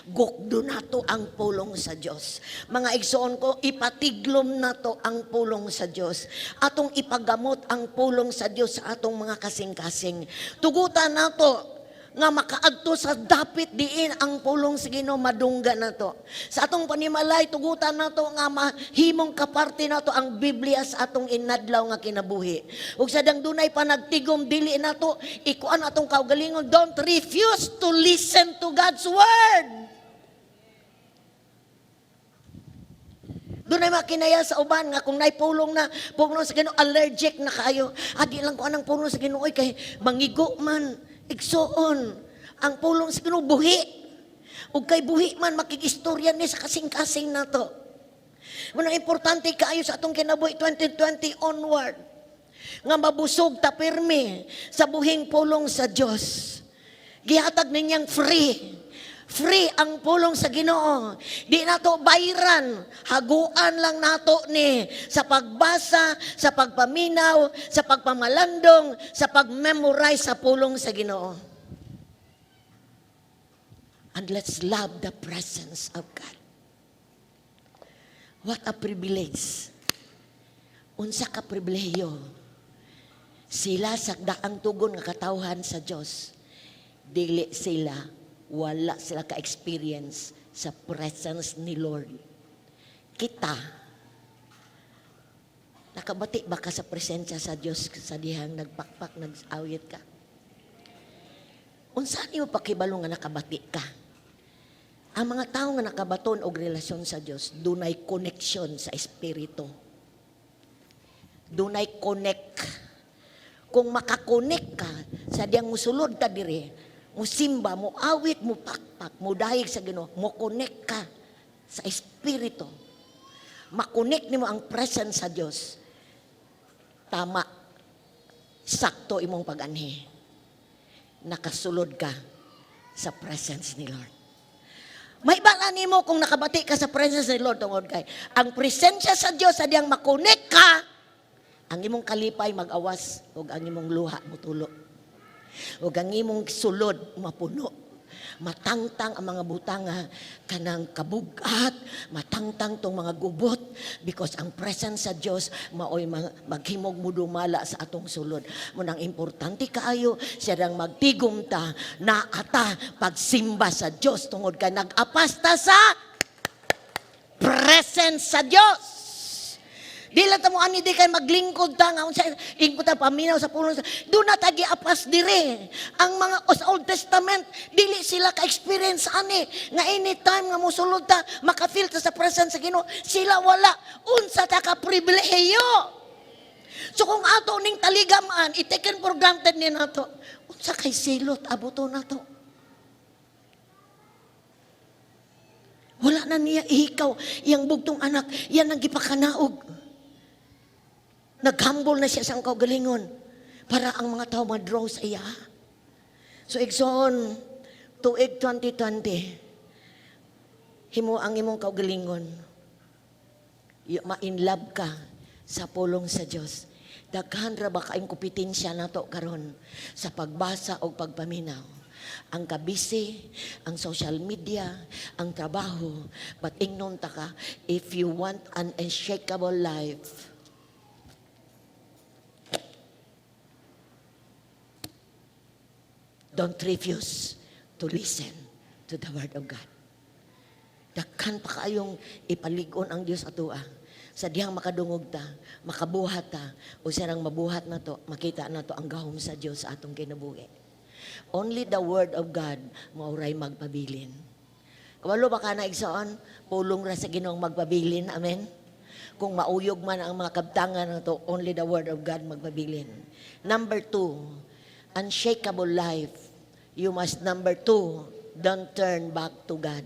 Gukdo nato ang pulong sa Dios. Mga igsoon ko, ipatiglom nato ang pulong sa Dios. Atong ipagamot ang pulong sa Dios sa atong mga kasing-kasing. Tugutan nato nga makaadto sa dapit diin ang pulong sa Ginoo madungga nato. Sa atong panimalay, tugutan nato nga mahimong kaparte nato ang Biblia sa atong inadlaw nga kinabuhi. Ug sa dang dunay panagtigom, dili nato ikuan atong kaugalingon. Don't refuse to listen to God's word. Dunay makinaya sa uban nga kung naipulong na pulong sa Ginoo, allergic na kaayo. Adi lang ko anang pulong sa Ginoo kay mangigo man. Igsoon, ang pulong sa Ginoo buhi. Ug kay buhi man makig-istorya ni sa kasing-kasing nato. Munang importante kaayo sa atong kinabuhi 2020 onward nga mabusog ta pirmi sa buhing pulong sa Dios. Gihatag ninyang free. Free ang pulong sa Ginoo. Di nato bayran, haguan lang nato ni sa pagbasa, sa pagpaminaw, sa pagpamalandong, sa pag-memorize sa pulong sa Ginoo. And let's love the presence of God. What a privilege. Unsa ka pribilehiyo. Sila sa daang tugon nga katawhan sa Dios. Dili sila, wala sila ka-experience sa presence ni Lord. Kita, nakabati ba ka sa presensya sa Dios sa dihang nagpakpak, nag-awit ka? Unsa nimo pakibalo nga nakabati ka? Ang mga tao nga nakabaton og relasyon sa Dios, dunay connection sa espiritu. Dunay connect. Kung makakonect ka sa diyang musulod ka dire, musimba, mo awit, mo pakpak, mo dayeg sa Ginoo, mo connect ka sa espiritu. Makonect nimo ang presence sa Dios. Tama. Sakto imong pag-anhi. Nakasulod ka sa presence ni Lord. May bala nimo kung nakabati ka sa presence ni Lord tungod kay ang presensya sa Dios sa diyang makonect ka, ang imong kalipay mag-awas ug ang imong luha mutulo. Ug ang imong sulod mapuno. Matangtang ang mga butanga kanang kabugat, matangtang tong mga gubot because ang presence sa Dios maoy maghimog mudumala sa atong sulod. Munang importante kaayo siya rang magtigom ta naata pagsimba sa Dios tungod kay nag-apas ta sa presence sa Dios. Di lang ta mo ani di kay maglingkod ta nga unsa ingkot ta paminaw sa pulong sa do na ta giapas dire. Ang mga sa Old Testament, dili sila ka-experience ani nga anytime nga mosulod ta, maka-feel ta sa presence sa Ginoo. Sila wala. Unsa ta ka pribilehiyo? So kung ato ning taligaman, i-taken for granted ni nato, unsa kay silot abuto nato? Wala na niya ihikaw iyang bugtong anak, yan ang gipakanaog. Naghambol na siya sa kaugalingon para ang mga tao ma-draw sa iya. So igsoon, tuig 2020, himo ang imong kaugalingon. Ma-in love ka sa pulong sa Dios. Daghan ra ba kaayong kompetensya nato karon sa pagbasa o pagpaminaw? Ang kabisi, ang social media, ang trabaho, but ingnon ta ka, if you want an unshakable life, don't refuse to listen to the word of God. Daghan pa kaayong ipalig-on ang Dios atoa. Sa dihang makadungog ta, makabuhat ta, o sirang mabuhat na to, makita na to ang gahom sa Dios sa atong kinabuhi. Only the word of God mauray magpabilin. Kabalo ba ka na igsoon? Pulong ra sa Ginoong magpabilin. Amen? Kung mauyog man ang mga kabtangan na to, only the word of God magpabilin. Number 2, unshakable life. You must, number 2, don't turn back to God.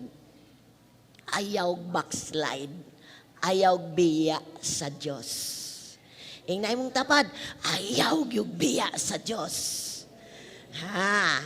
Ayaw backslide. Ayaw biya sa Diyos. Ingna imong tapad, ayaw gyud biya sa Diyos. Ha?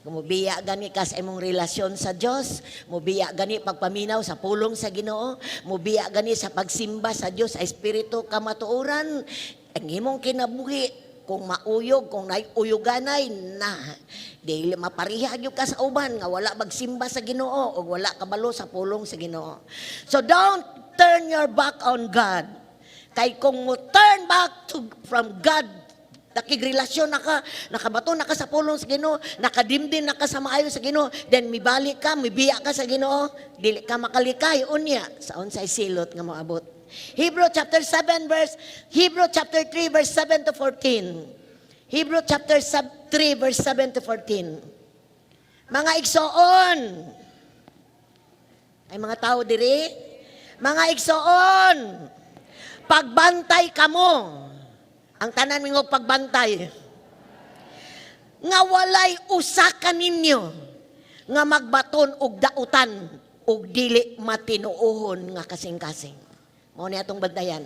Kung mubiya gani ka sa imong relasyon sa Dios, mubiya gani pagpaminaw sa pulong sa Ginoo, mubiya gani sa pagsimba sa Dios sa espiritu kamatuoran, ang imong kinabuhi Kung mauyog, kung naay uyuganay na, dili mapariha gyud ka sa uban nga wala magsimba sa Ginoo o wala kabalo sa pulong sa Ginoo. So don't turn your back on God. Kay kung mo turn back to from God, nakigrelasyon na ka, nakabato na ka sa pulong sa Ginoo, nakadimdim na ka sa maayo sa Ginoo, then mibalik ka, mibiya ka sa Ginoo, dili ka makalikay unya sa unsay silot nga moabot. Hebrew chapter 3 verse 7 to 14. Hebrew chapter 3 verse 7 to 14. Mga igsoon. Ay, mga tao diri. Mga igsoon. Pagbantay kamo. Ang tanan mingog, "Pagbantay." Nga walay usa ka ninyo nga magbaton og dautan og dili matinuohon nga kasing-kasing. Mao ni atong bantayan.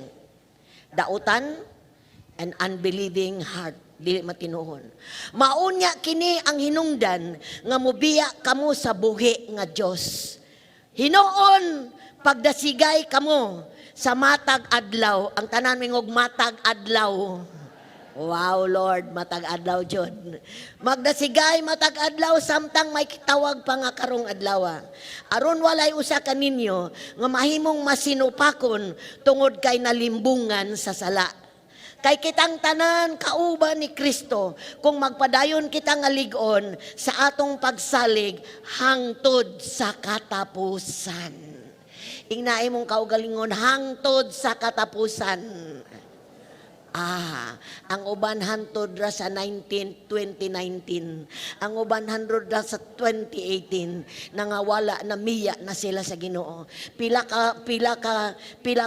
Dautan and unbelieving heart, dili matinuohon. Maunya kini ang hinungdan nga mubiya kamo sa buhi nga Dios. Hinuon, pagdasigay kamo sa matag adlaw. Ang tanan mingog, "Matag adlaw." Wow, Lord, matag adlaw jud. Magdasigay matag adlaw samtang may tawag pa nga karong adlaw. Aron walay usa ka ninyo nga mahimong masinupakon tungod kay nalimbungan sa sala. Kay kitang tanan kauban ni Kristo kung magpadayon kita nga lig-on sa atong pagsalig hangtod sa katapusan. Ingna imong kaugalingon, "Hangtod sa katapusan." Ah, ang uban hantod ra sa 19 2019. Ang uban hantod ra sa 2018, nangawala na, miya na sila sa Ginoo. Pila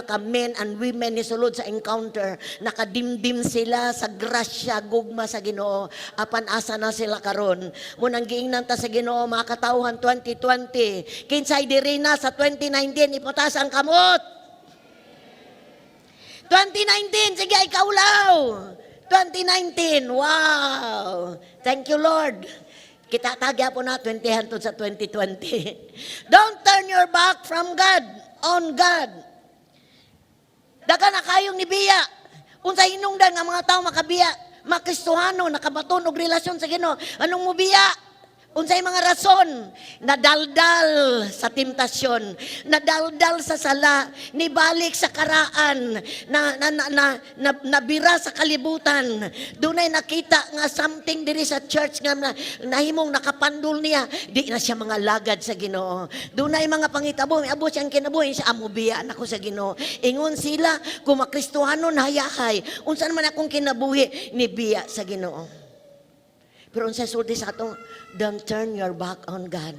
ka men and women ni sulod sa encounter, nakadimdim sila sa grasya, gugma sa Ginoo. Apan asa na sila karon? Mao nang giingnan ta sa Ginoo, mga katawhan, 2020. Kinsay diri na sa 2019, ipataas ang kamot. 2019, sige, ikaw law. 2019, wow. Thank you, Lord. Kita tagya po na 20 hantod sa 2020. Don't turn your back from God, on God. Daghan na kayong nibiya. Unsa hinungdan nga mga tao makabiya, makristohano, nakabaton og relasyon sa Ginoo? Anong mubiya? Unsay mga rason? Nadaldal sa temptasyon, nadaldal sa sala, nibalik sa karaan, na nabira sa kalibutan. Dunay nakita nga something diri sa church nga nahimong nakapandol niya, di na siya mga lagad sa Ginoo. Dunay mga pangitabo, miabot siyang kinabuhi, siya amubiya nako sa Ginoo. Ingon sila, kung makristohanon hayahay, unsa naman akong kinabuhi, nibiya sa Ginoo. Pero unsay sulti sa atong, don't turn your back on God.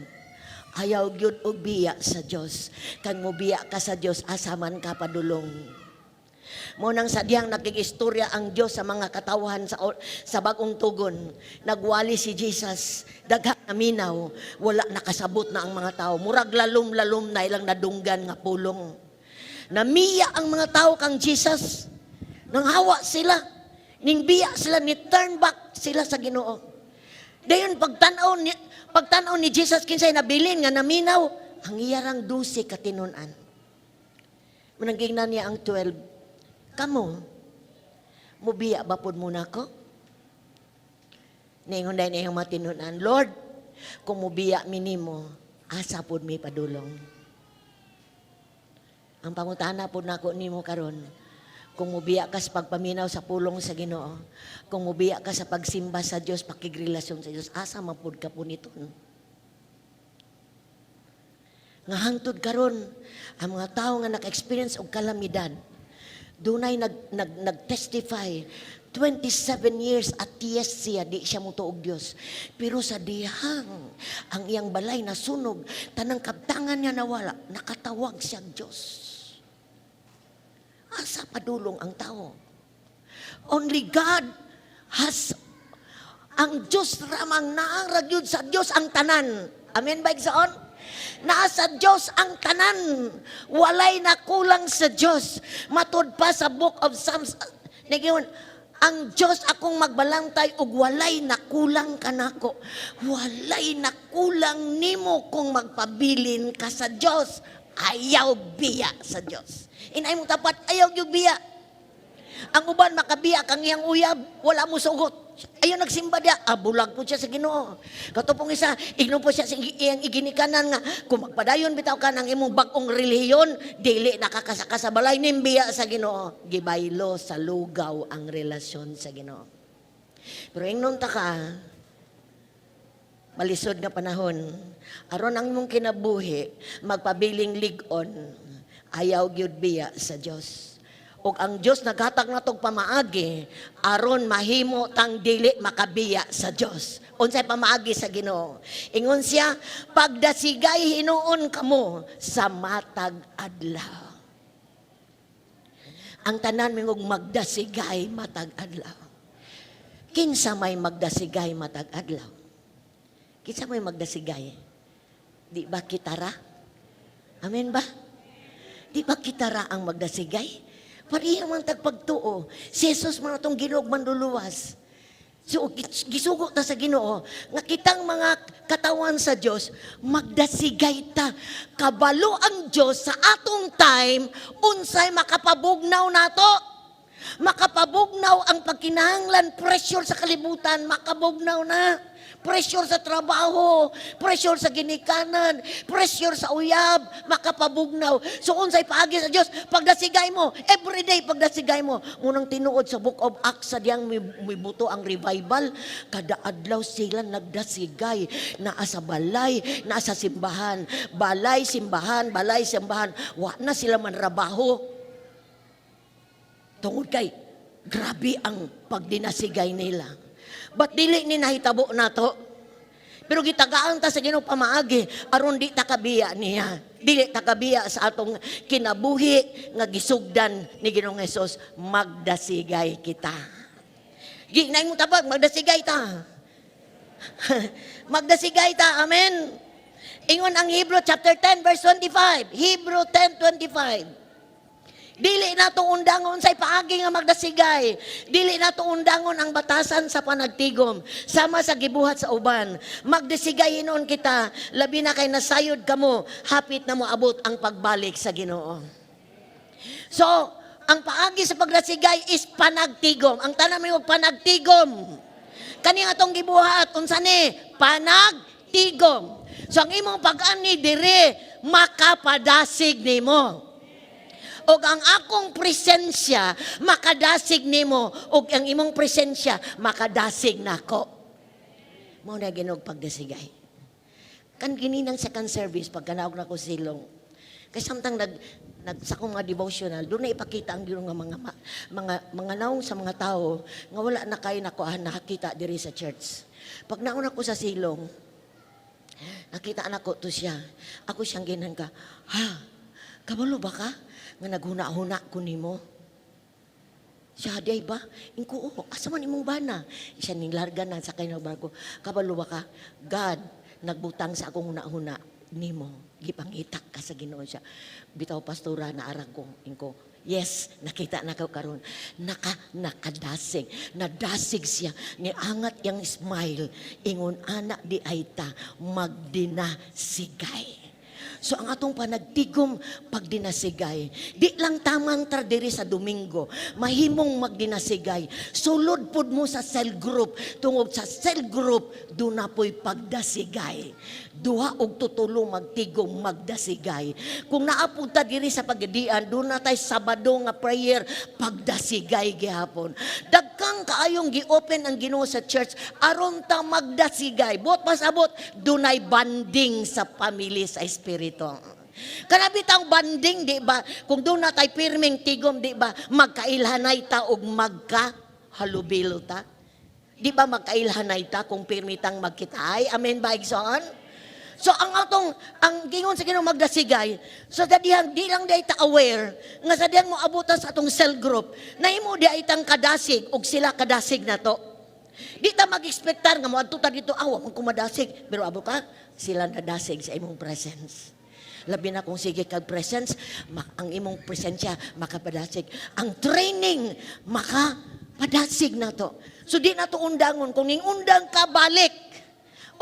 Ayaw gyud og biya sa Dios. Kang mubiya ka sa Dios, asa man ka padulong? Mao nang sa diyang nakigistorya ang Dios sa mga katawhan sa Bagong Tugon. Nagwali si Jesus, daghan naminaw, wala nakasabot na ang mga tao. Murag lalom-lalom na ilang nadunggan nga pulong. Namiya ang mga tao kang Jesus. Nanghawa sila. Ning biya sila, ni turn back sila sa Ginoo. Dayon pagtan-aw ni Jesus kinsay nabilin nga naminaw, ang iyarang 12 ka tinun-an. Mao nang giingnan niya ang 12, "Kamo, mubiya ba pod muna ko?" Ningon dayon iyang mga tinun-an, "Lord, kung mubiya mi nimo, asa pod mi padulong?" Ang pangutana pod nako nimo karon, kung mubiya ka sa pagpaminaw sa pulong sa Ginoo, kung mubiya ka sa pagsimba sa Dios, pakigrelasyon sa Dios, asa man pod ka puniton? Nga hangtod karon, ang mga tao nga naka-experience og kalamidad, dunay nag nag nag-testify, 27 years atheist siya, di siya mutuo og Dios. Pero sa dihang ang iyang balay nasunog, tanang kabtangan niya nawala, nakatawag siya og Dios. Asa padulong ang tao? Only God has, ang Diyos ramang naa ra gyud sa Diyos ang tanan. Amen ba, igsoon? Naa sa Diyos ang tanan. Walay nakulang sa Diyos. Matud pa sa Book of Psalms, nagyon, ang Diyos akong magbalantay ug walay nakulang kanako. Walay nakulang nimo kung magpabilin ka sa Diyos. Ayaw biya sa Diyos. Ingna imong tapat, "Ayaw gyud biya." Ang uban makabiya kang iyang uyab, wala mo sugot. Ayaw nagsimba diya, ah, bulag po siya sa Ginoo. Kato pong isa, igno po siya sa iyang iginikanan nga, kung magpadayon bitaw ka ng imong bag-ong relihiyon, dili nakakasaka sa balay, nimbiya sa Ginoo. Gibaylo sa lugaw ang relasyon sa Ginoo. Pero ingnon ta ka, malisod nga panahon, aron ang imong kinabuhi, magpabiling lig-on, ayaw gyud biya sa Dios. Ug ang Dios naghatag natog pamaagi aron mahimo tang dili makabiya sa Dios. Unsay pamaagi sa Ginoo? Ingon siya, "Pagdasigay hinuon kamo sa matag adlaw." Ang tanan mingog, "Magdasigay matag adlaw." Kinsa may magdasigay matag adlaw? Kinsa may magdasigay? Di ba kitara? Amen ba? Di ba kitara ang magdasigay? Pareha man tag pagtuo. Si Jesus man atong Ginoo manluluwas. So, gisugo ta sa Ginoo nga kitang mga katawan sa Dios magdasigay ta. Kabalo ang Dios sa atong time unsay makapabugnaw nato. Makapabugnaw ang pagkinahanglan, pressure sa kalibutan, makabugnaw na. Pressure sa trabaho, pressure sa ginikanan, pressure sa uyab, makapabugnaw. So unsay paagi sa Dios, pagdasigay mo, everyday pagdasigay mo. Munang tinuod sa Book of Acts sa diyang mibuto ang revival, kada adlaw sila nagdasigay, naa sa balay, naa sa simbahan, balay, simbahan, balay, simbahan. Wa na sila manrabaho. Tungod kay grabe ang pagdinasigay nila. But dili ni nahitabo nato. Pero gitagaan ta sa Ginoo pamaagi aron di ta kabiya niya. Dili ta kabiya sa atong kinabuhi nga gisugdan ni Ginoong Hesus, magdasigay kita. Ginay mo tabag, magdasigay ta. Magdasigay ta, amen. Ingon ang Hebrew chapter 10 verse 25. Hebrew 10:25. Dili nato undangon sa paagi nga magdasigay. Dili nato undangon ang batasan sa panagtigom. Sama sa gibuhat sa uban. Magdasigay hinuon kita, labi na kay nasayod kamo, hapit na moabot ang pagbalik sa Ginoo. So, ang paagi sa pagdasigay is panagtigom. Ang tanan mo, "Panagtigom." Kani atong gibuhat unsa ni? Panagtigom. So ang imong pag-ani dire makapadasig nimo. Og ang akong presensya makadasig nimo ug ang imong presensya makadasig nako. Mao na Ginoo pagdasigay. Kan gininang second service pagkanaog nako silong. Kay samtang nag nag sa akong mga devotional, doon na ipakita ang Ginoo nga mga naong sa mga tao nga wala na kay nako nakakita diri sa church. Pag nauna ko sa silong, nakita nako to siya. Ako siyang ginan ka, "Ha, kabalo ba ka? Nga naghuna-huna ko nimo." Siya, "Day ba?" Ingko, "Oo, asa man imong bana?" Siya ning larga na sa kay barko. "Kabalo ba ka? God, nagbutang sa akong huna-huna nimo. Gipangita ka sa Ginoo." Siya, "Bitaw, pastora, naarang ko." Ingko, "Yes, nakita na ko karon." Nakadasig. Nadasig siya. Niangat yang smile. Ingon ana di ay ta magdinasigay. So ang atong panagtigom pagdinasigay, di lang tamang tra diri sa Domingo, mahimong magdinasigay. Sulod pud mo sa cell group, tungod sa cell group duna po'y pagdasigay. Duha og tutulo magtigom magdasigay. Kung naa pud ta diri sa pagdian, duna tay Sabado nga prayer, pagdasigay gihapon. Dagkang kaayong gi-open ang Ginoo sa church aron ta magdasigay. Buot pasabot, dunay bonding sa family sa espiritu. Kana bitang bonding, di ba? Kung duna tay pirming tigom, di ba? Magkailhanay ta og magka halubilo ta. Di ba magkailhanay ta kung pirmi tang magkitaay? Amen ba, igsoon? So ang atong ang gingon sa Ginoo magdasigay. So sa dihang di lang di ta aware nga sa dihang mo abutan sa atong cell group, nahimo di ay tang kadasig og sila kadasig nato. Di ta mag-expectar nga moadto ta dito, aw, man ko madasig, pero abo ka sila nadasig sa imong presence. Labi na kung sige kag presence, ang imong presensya makapadasig. Ang training makapadasig nato. So di nato undangon kung ning undang ka, balik.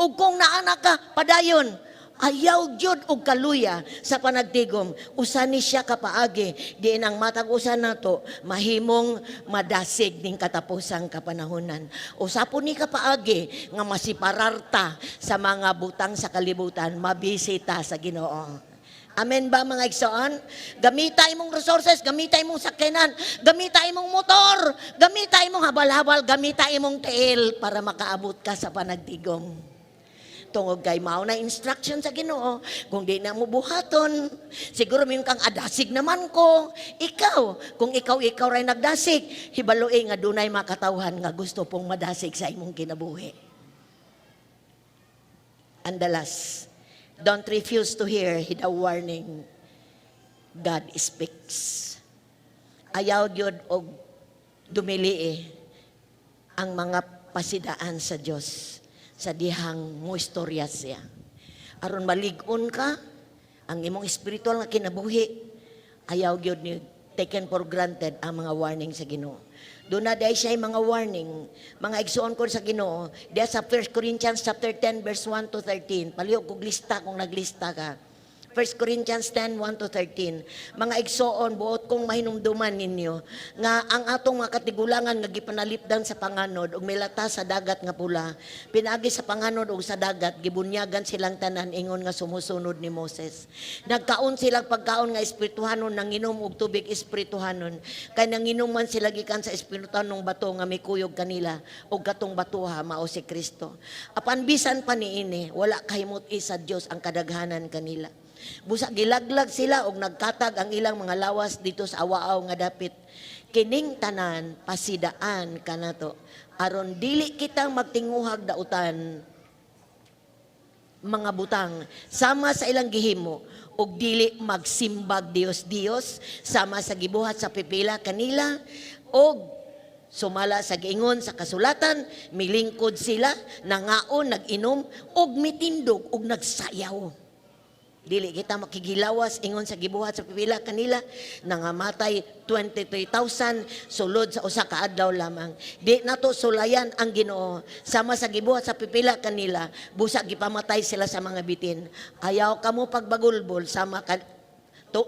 O kung naana ka, padayon. Ayaw gyud og kaluya sa panagtigom. Usa ni siya kapaagi diin ang matag usa nato mahimong madasig ning katapusang kapanahonan. Usa po ni kapaagi nga masipararta sa mga butang sa kalibutan, mabisita sa Ginoo. Amen ba, mga igsoon? Gamita imong resources, gamita imong sakyanan, gamita imong motor, gamita imong habal-habal, gamita imong tiil para makaabot ka sa panagtigom. Tungod kay mao na instruction sa Ginoo, kung di na mo buhaton, siguro mingon kang adasig naman ko. Ikaw, kung ikaw ray nagdasig, hibaloi nga dunay makatawhan nga gusto pong madasig sa imong kinabuhi. Andalas, don't refuse to hear the warning. God speaks. Ayaw gyud og dumili eh, ang mga pasidaan sa Dios sa dihang mo istorya siya. Aron malig-on ka, ang imong espiritual nga kinabuhi, ayaw gyud ni taken for granted ang mga warning sa Ginoo. Doon na dahil siya mga warning, mga igsuon ko sa Ginoo, diya sa 1 Corinthians chapter 10 verse 1 to 13. Palihog kog lista kung naglista ka. 1 Corinthians 10, 1 to 13. Mga igsoon, buot kong mahinumduman ninyo nga ang atong mga katigulangan nga gipanalipdan sa panganod ug milata sa Dagat nga Pula. Pinaagi sa panganod ug sa dagat, gibunyagan silang tanan ingon nga sumusunod ni Moses. Nagkaon silang pagkaon nga espirituhanon, nanginom og tubig espirituhanon. Kay nanginom man sila gikan sa espirituhanong bato nga mikuyog kanila ug katong batuha mao si Kristo. Apan bisan pa niini, wala kahimut sa Dios ang kadaghanan kanila. Busa gilaglag sila og nagkatag ang ilang mga lawas dito sa awaaw nga dapit. Kining tanan pasidaan kanato aron dili kitang magtinguhag dautan mga butang sama sa ilang gihimo ug dili magsimbag Dios Dios sama sa gibuhat sa pipila kanila. Og sumala sa giingon sa kasulatan, milingkod sila, nangaon, nag-inom ug mitindog ug nagsayaw. Dili kita makigilawas ingon sa gibuhat sa pipila kanila, nangamatay 23,000 sulod sa usa ka adlaw lamang. Di nato sulayan ang Ginoo sama sa gibuhat sa pipila kanila, busa gipamatay sila sa mga bitin. Ayaw kamo pagbagulbol sama ka to,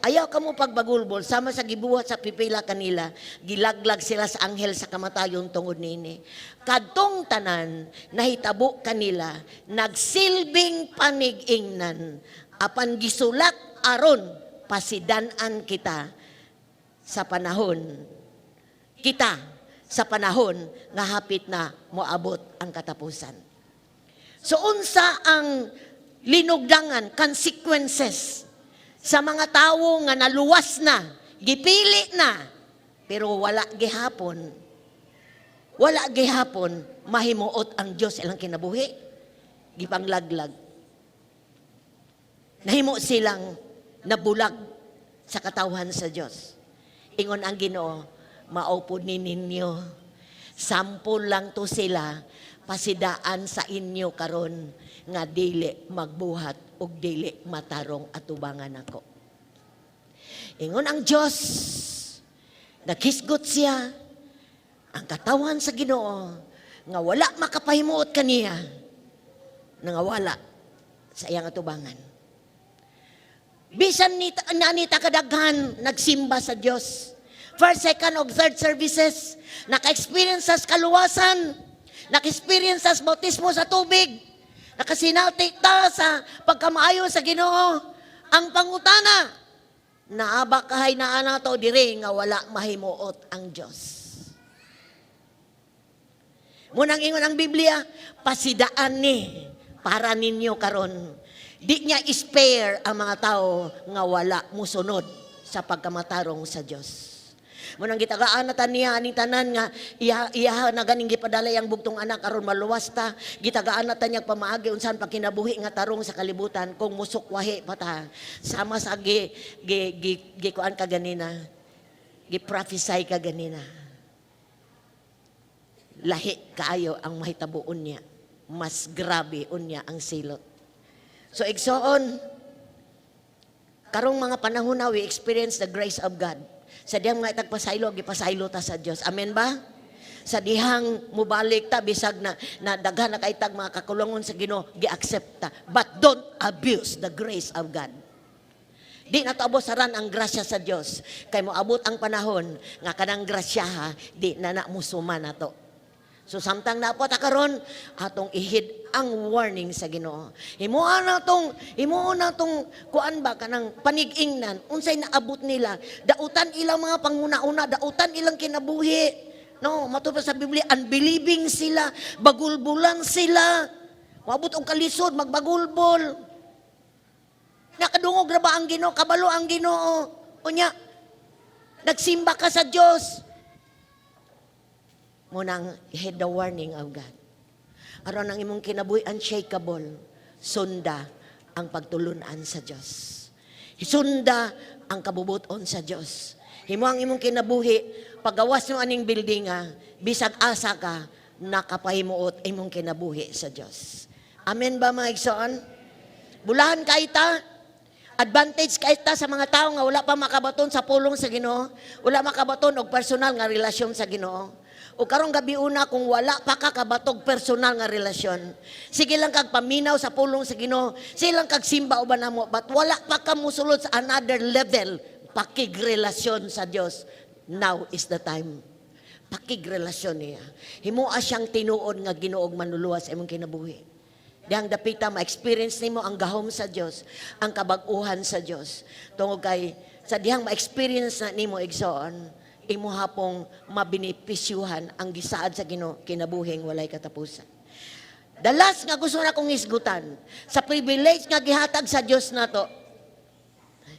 ayaw kamo pagbagulbol sama sa gibuhat sa pipila kanila, gilaglag sila sa anghel sa kamatayon tungod nini. Kadtong tanan nahitabo kanila, nagsilbing panig-ingnan, apan gisulat aron pasidan-an kita sa panahon nga hapit na moabot ang katapusan. So unsa ang linugdangan, consequences sa mga tawo nga naluwas na, gipili na, pero wala gihapon mahimuot ang Dios ilang kinabuhi, gipanglaglag? Nahimo silang nabulag sa katawhan sa Dios. Ingon ang Ginoo, mao pod ni ninyo. Sample lang to sila, pasidaan sa inyo karon nga dili magbuhat ug dili matarong atubangan ako. Ingon ang Dios, naghisgot siya ang katawhan sa Ginoo nga wala makapahimuot kaniya, nangawala sa iyang atubangan. Bisan ni nanita kadaghan nagsimba sa Dios. First, second, o third services, naka-experience sa kaluwasan, naka-experience sa bautismo sa tubig, nakasinati ta sa pagkamaayo sa Ginoo. Ang pangutana, naa ba kahay naa nato diri nga wala mahimuot ang Dios? Munang ingon ang Biblia, pasidaan ni para ninyo karon. Di niya spare ang mga tao nga wala musunod sa pagkamatarong sa Dios. Munang gitagaan na ta niya aning tanan nga iya iya na ganing gipadala yang bugtong anak aron maluwas ta. Gitagaan na ta niya pamaagi unsan pagkinabuhi nga tarong sa kalibutan. Kung musukwahi pa ta sama sa gi gi gi, gi kuan ka ganina, gi prophesy ka ganina, lahi kaayo ang mahitabo unya, mas grabe unya ang silot. So igsoon, karong mga panahon na we experience the grace of God. Sa diyang mga itagpasaylo, gipasaylo ta sa Dios. Amen ba? Sa dihang mubalik ta, bisag na daghan na kay tag mga kakulangon sa Ginoo, gi-accept ta. But don't abuse the grace of God. Di na to abusaran ang grasya sa Dios. Kay moabot ang panahon nga kanang grasyaha di na na musuma na to. So samtang naa pa ta karon, atong i-heed ang warning sa Ginoo. Himuon na tong kuan ba, kanang panig-ingnan unsay naabot nila, dautan ilang mga panguna-una, dautan ilang kinabuhi. No, matud pa sa Biblia, unbelieving sila, bagulbulan sila. Moabot og kalisod, magbagulbol. Nakadungog ra ba ang Ginoo? Kabalo ang Ginoo. Unya, nagsimba ka sa Dios. Mao nang heed the warning of God. Aron ang imong kinabuhi unshakable, sunda ang pagtulunan sa Dios. Sunda ang kabubuton sa Dios. Himo ang imong kinabuhi, pagawas mo aning building ha, bisag asa ka, nakapahimuot imong kinabuhi sa Dios. Amen ba, mga igsoon? Bulahan kay ta, advantage kay ta sa mga tao nga wala pa makabaton sa pulong sa Ginoo, wala makabaton og personal nga relasyon sa Ginoo. O karong gabi una, kung wala pa ka kabatog personal nga relasyon, sige lang kag paminaw sa pulong sa Ginoo, sige lang kag simba uban namo, but wala pa ka musulod sa another level pakigrelasyon sa Dios. Now is the time. Pakigrelasyon niya. Himoa siyang tinuod nga Ginoo ug Manluluwas sa imong kinabuhi. Dihang dapita ma-experience nimo ang gahom sa Dios, ang kabag-uhan sa Dios. Tungod kay sa dihang ma-experience na nimo, igsoon, imo hapong mabinipisyuhan ang gisaad sa Ginoo, kinabuhing walay katapusan. The last nga gusto na kong hisgutan, sa privilege nga gihatag sa Dios nato,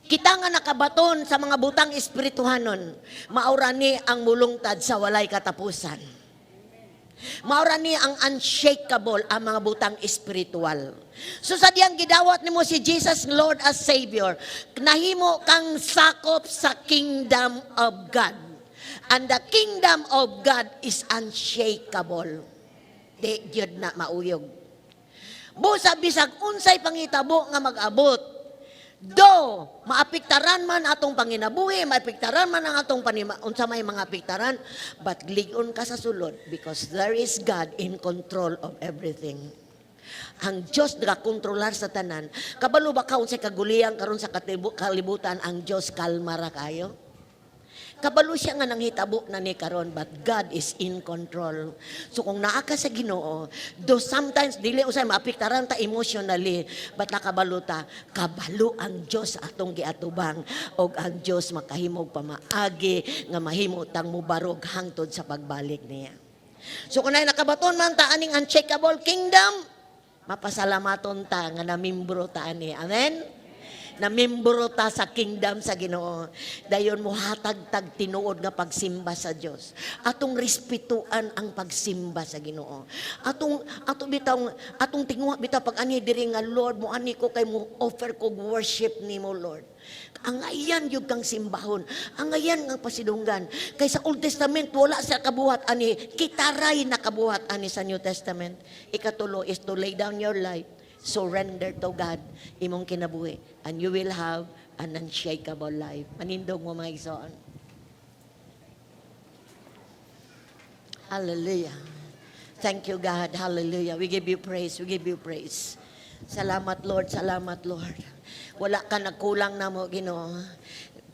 kita nga nakabaton sa mga butang espirituhanon, maura ni ang mulungtad sa walay katapusan. Maura ni ang unshakable ang mga butang espiritual. So sa diyang gidawat nimo si Jesus Lord as Savior, nahimo kang sakop sa kingdom of God. And the kingdom of God is unshakable. Di gyud na mauyog. Busa bisag unsay pangitabo nga mag-abot, do, maapektaran man atong panginabuhi, maapektaran man ang atong panima, unsa may mga apektaran, but lig-on ka sa sulod because there is God in control of everything. Ang Diyos nagakontrolar sa tanan. Kabalo ba ka unsay kaguliyang karon sa kalibutan, ang Diyos kalma ra kayo? Kabalo siya nga nanghitabo na ni karon, but God is in control. So kung naa ka sa Ginoo, do sometimes dili usay maapektaran ta emotionally, but nakabalo ta, kabalo ang Dios sa atong giatubang og ang Dios makahimog pamaagi nga mahimo tang mubarog hangtod sa pagbalik niya. So kung ay nakabaton man ta aning unshakable kingdom, mapasalamaton ta nga namimbro ta ani. Amen? Na membro ta sa kingdom sa Ginoo. Dayon mo hatag tag tinuod nga pagsimba sa Dios. Atong respetuan ang pagsimba sa Ginoo. Atong ato bitaw atong tinguha bitaw pag ani diri nga, "Lord, mo ani ko kay mo offer ko worship nimo, Lord." Angayan gyud kang simbahon. Angayan nga pasidunggan. Kay sa Old Testament wala sa kabuhat ani, kitaray nakabuhat ani sa New Testament. Ikatulo is to lay down your life, surrender to God imong kinabuhi, and you will have an unshakable life. Manindog mo, mga igsoon. Hallelujah. Thank you, God. Hallelujah. We give you praise. We give you praise. Salamat, Lord. Salamat, Lord. Wala ka nagkulang namo, Ginoo.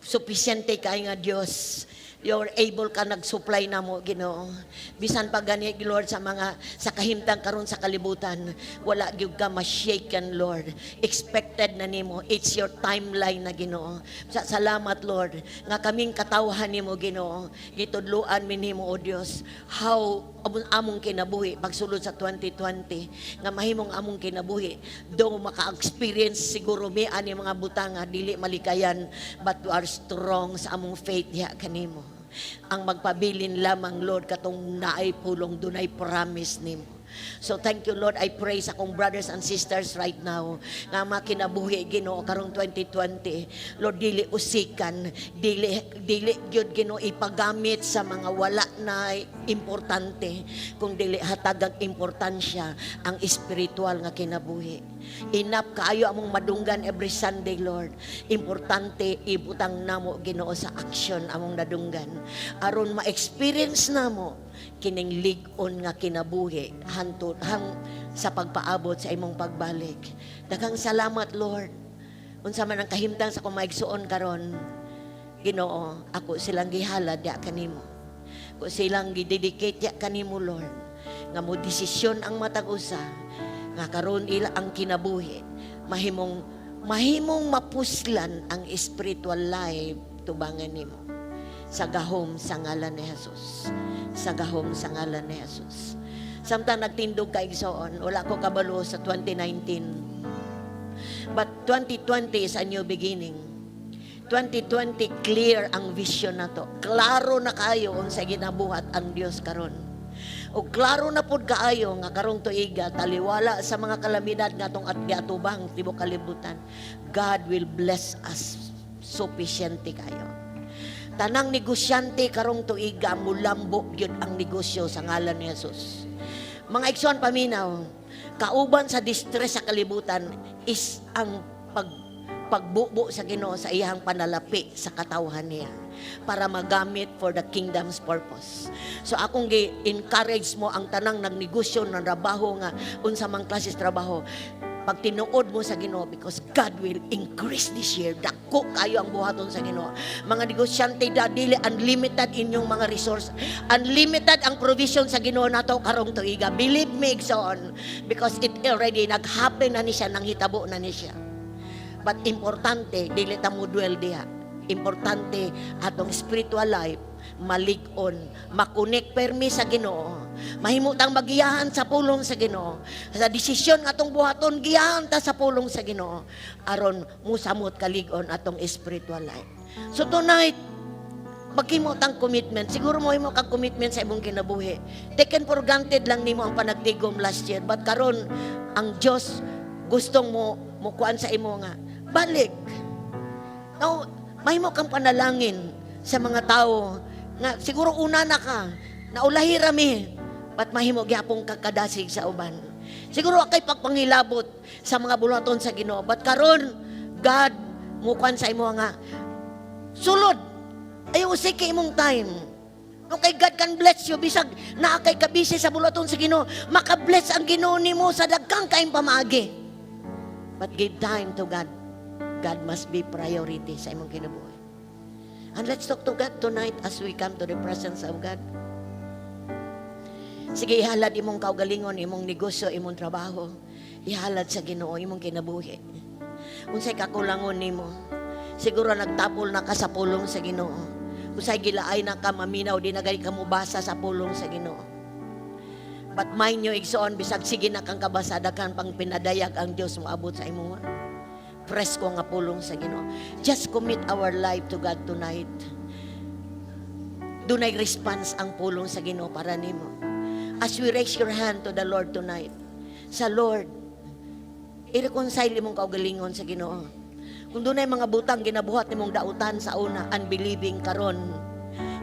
Sufisyente kay nga Dios. You're able ka nag-supply namo, Ginoo. Bisan pa gani, Lord, sa mga sa kahimtang karon sa kalibutan, wala gyud ka ma-shaken, Lord. Expected na nimo. It's your timeline na, Ginoo. Salamat, Lord, nga kaming katawhan nimo, Ginoo. Gitudluan mi nimo, O Dios, how among kinabuhi pagsulod sa 2020 nga mahimong among kinabuhi do maka-experience siguro mi ani mga butang nga dili malikayan, but we are strong sa among faith diha kanimo. Ang magpabilin lamang, Lord, katong naay pulong, dunay promise nimo. So thank you, Lord. I pray sa akong brothers and sisters right now nga mga kinabuhi, Ginoo, karong 2020. Lord, dili usikan, dili dili gyud, Ginoo, ipagamit sa mga wala na importante, kung dili hatagag importansya ang espiritual nga kinabuhi. Enough kaayo among madunggan every Sunday, Lord. Importante ibutang namo, Ginoo, sa action among nadunggan. Aron ma-experience namo kining lig-on nga kinabuhi hantod hang sa pagpaabot sa imong pagbalik. Daghang salamat, Lord. Unsa man ang kahimtang sa akong maigsuon karon, Ginoo, ako silang gihalad ya kanimo. Ako silang gidedicate ya kanimo, Lord. Nga mo desisyon ang matag usa nga karon ila ang kinabuhi mahimong mahimong mapuslan ang spiritual life tubangan nimo sa gahom sa ngalan ni Jesus. Sa gahom sa ngalan ni Jesus. Samtang nagtindog ka, igsoon, wala ko kabalo sa 2019. But 2020 is a new beginning. 2020, clear ang vision na to. Klaro na kayo unsa ginabuhat ang Dios karon. O klaro na pud kaayo nga karong tuiga, taliwala sa mga kalamidad nga atong at giatubang tibok kalibutan, God will bless us sufficiente kayo. Tanang negosyante karong tuiga, mulambo gyud ang negosyo sa ngalan ni Jesus. Mga igsoon, paminaw, kauban sa distress sa kalibutan is ang pagbubo sa Ginoo sa iyang panalapi sa katawhan niya para magamit for the kingdom's purpose. So akong gi-encourage mo ang tanang nagnegosyo, ng trabaho nga unsa mang klase sa trabaho, pag tinuod mo sa Ginoo, because God will increase this year. Dako kayo ang buhaton sa Ginoo. Mga negosyante da, dili unlimited inyong mga resource. Unlimited ang provision sa Ginoo nato karong tuiga. Believe me, igsoon, because it already nag-happen na ni siya, nanghitabo na ni siya. But importante, dili ta mo dwell diha. Importante atong spiritual life malig-on, ma-connect permi sa Ginoo. Mahimo tang magiyahan sa pulong sa Ginoo. Sa desisyon nga atong buhaton, giyahan ta sa pulong sa Ginoo aron musamot kalig-on atong spiritual life. So tonight, maghimo tang commitment. Siguro mo himo kang commitment sa imong kinabuhi. Taken for granted lang nimo ang panagtigom last year. But karon ang Dios gustong mo mukuan sa imo nga balik. Now, mahimo kang panalangin sa mga tao nga siguro una na ka, naulahi rami, but mahimo gyapon ka kadasig sa uban. Siguro kay pagpangilabot sa mga buluhaton sa Ginoo, but karon God mukuan sa imo nga sulod. Ayaw usiki imong time. No kay God can bless you bisag naa kay kabisi sa buluhaton sa Ginoo, maka-bless ang Ginoo nimo sa dagkang kaayong pamaagi. But give time to God. God must be priority sa imong kinabuhi. And let's talk to God tonight as we come to the presence of God. Sige, ihalad imong kaugalingon, imong negosyo, imong trabaho. Ihalad sa Ginoo imong kinabuhi. Unsay kakulangon nimo? Siguro nagtapol na ka sa pulong sa Ginoo. Unsay gilaay na ka maminaw, di na gani ka mobasa sa pulong sa Ginoo. But mind you, igsoon, bisag sige na kang kabasa, daghan pang pinadayag ang Dios moabot sa imo. Presko nga pulong sa Ginoo. Just commit our life to God tonight. Dunay response ang pulong sa Ginoo para nimo. As we raise your hand to the Lord tonight, sa Lord, i-reconcile imong kaugalingon sa Ginoo. Kung dunay mga butang ginabuhat nimong dautan sa una, unbelieving karon,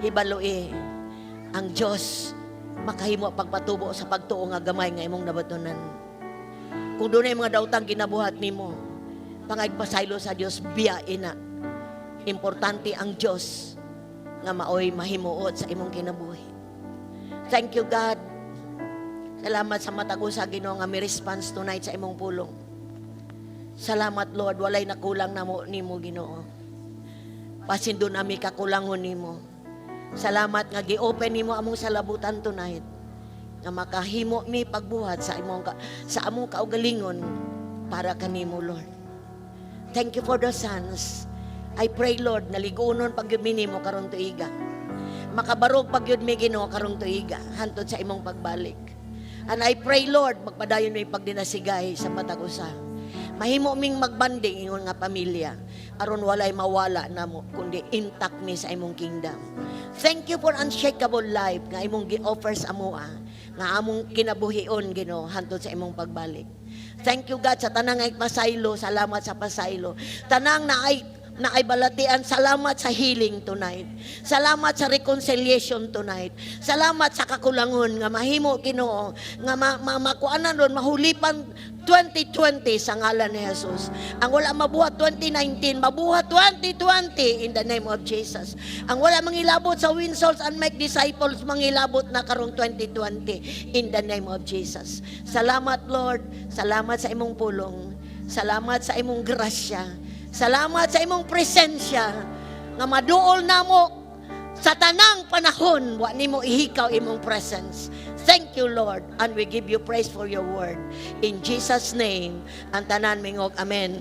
hibaloi ang Dios makahimo pagpatubo sa pagtuo nga gamay nga imong nabatunan. Kung dunay mga dautang ginabuhat nimo, pangayog pasaylo sa Dios, biyain na. Importante ang Dios nga maoy mahimuot sa imong kinabuhi. Thank you, God. Salamat sa matag usa, Ginoo, nga mi response tonight sa imong pulong. Salamat, Lord, walay nakulang namo nimo, Ginoo. Basin duna mi kakulangon nimo. Salamat nga gi-open nimo among salabutan tonight nga makahimo mi pagbuhat sa among kaugalingon para kanimo, Lord. Thank you for the sons. I pray, Lord, na liguonon pa gyud mi nimo karong tuiga. Makabarog pa gyud mi, Ginoo, karong tuiga hantod sa imong pagbalik. And I pray, Lord, magpadayon mi pagdinasigay sa matag usa. Mahimo ming magbanding ingon nga pamilya aron walay mawala namo kundi intact mi sa imong kingdom. Thank you for unshakable life nga imong gi-offer sa amoa nga among kinabuhion, Ginoo, hantod sa imong pagbalik. Thank you, God, sa tanang ay pasaylo, salamat sa pasaylo. Tanang na ay balatian, salamat sa healing tonight. Salamat sa reconciliation tonight. Salamat sa kakulangon nga mahimo, Ginoo, nga makuanan ron mahulipan 2020 sa ngalan ni Jesus. Ang wala mabuhat 2019, mabuhat 2020 in the name of Jesus. Ang wala mangilabot sa win souls and make disciples, mangilabot na karong 2020 in the name of Jesus. Salamat, Lord. Salamat sa imong pulong. Salamat sa imong grasya. Salamat sa imong presensya nga maduol namo sa tanang panahon, wa nimo ihikaw imong presence. Thank you, Lord, and we give you praise for your word. In Jesus' name, ang tanan mingog, "Amen."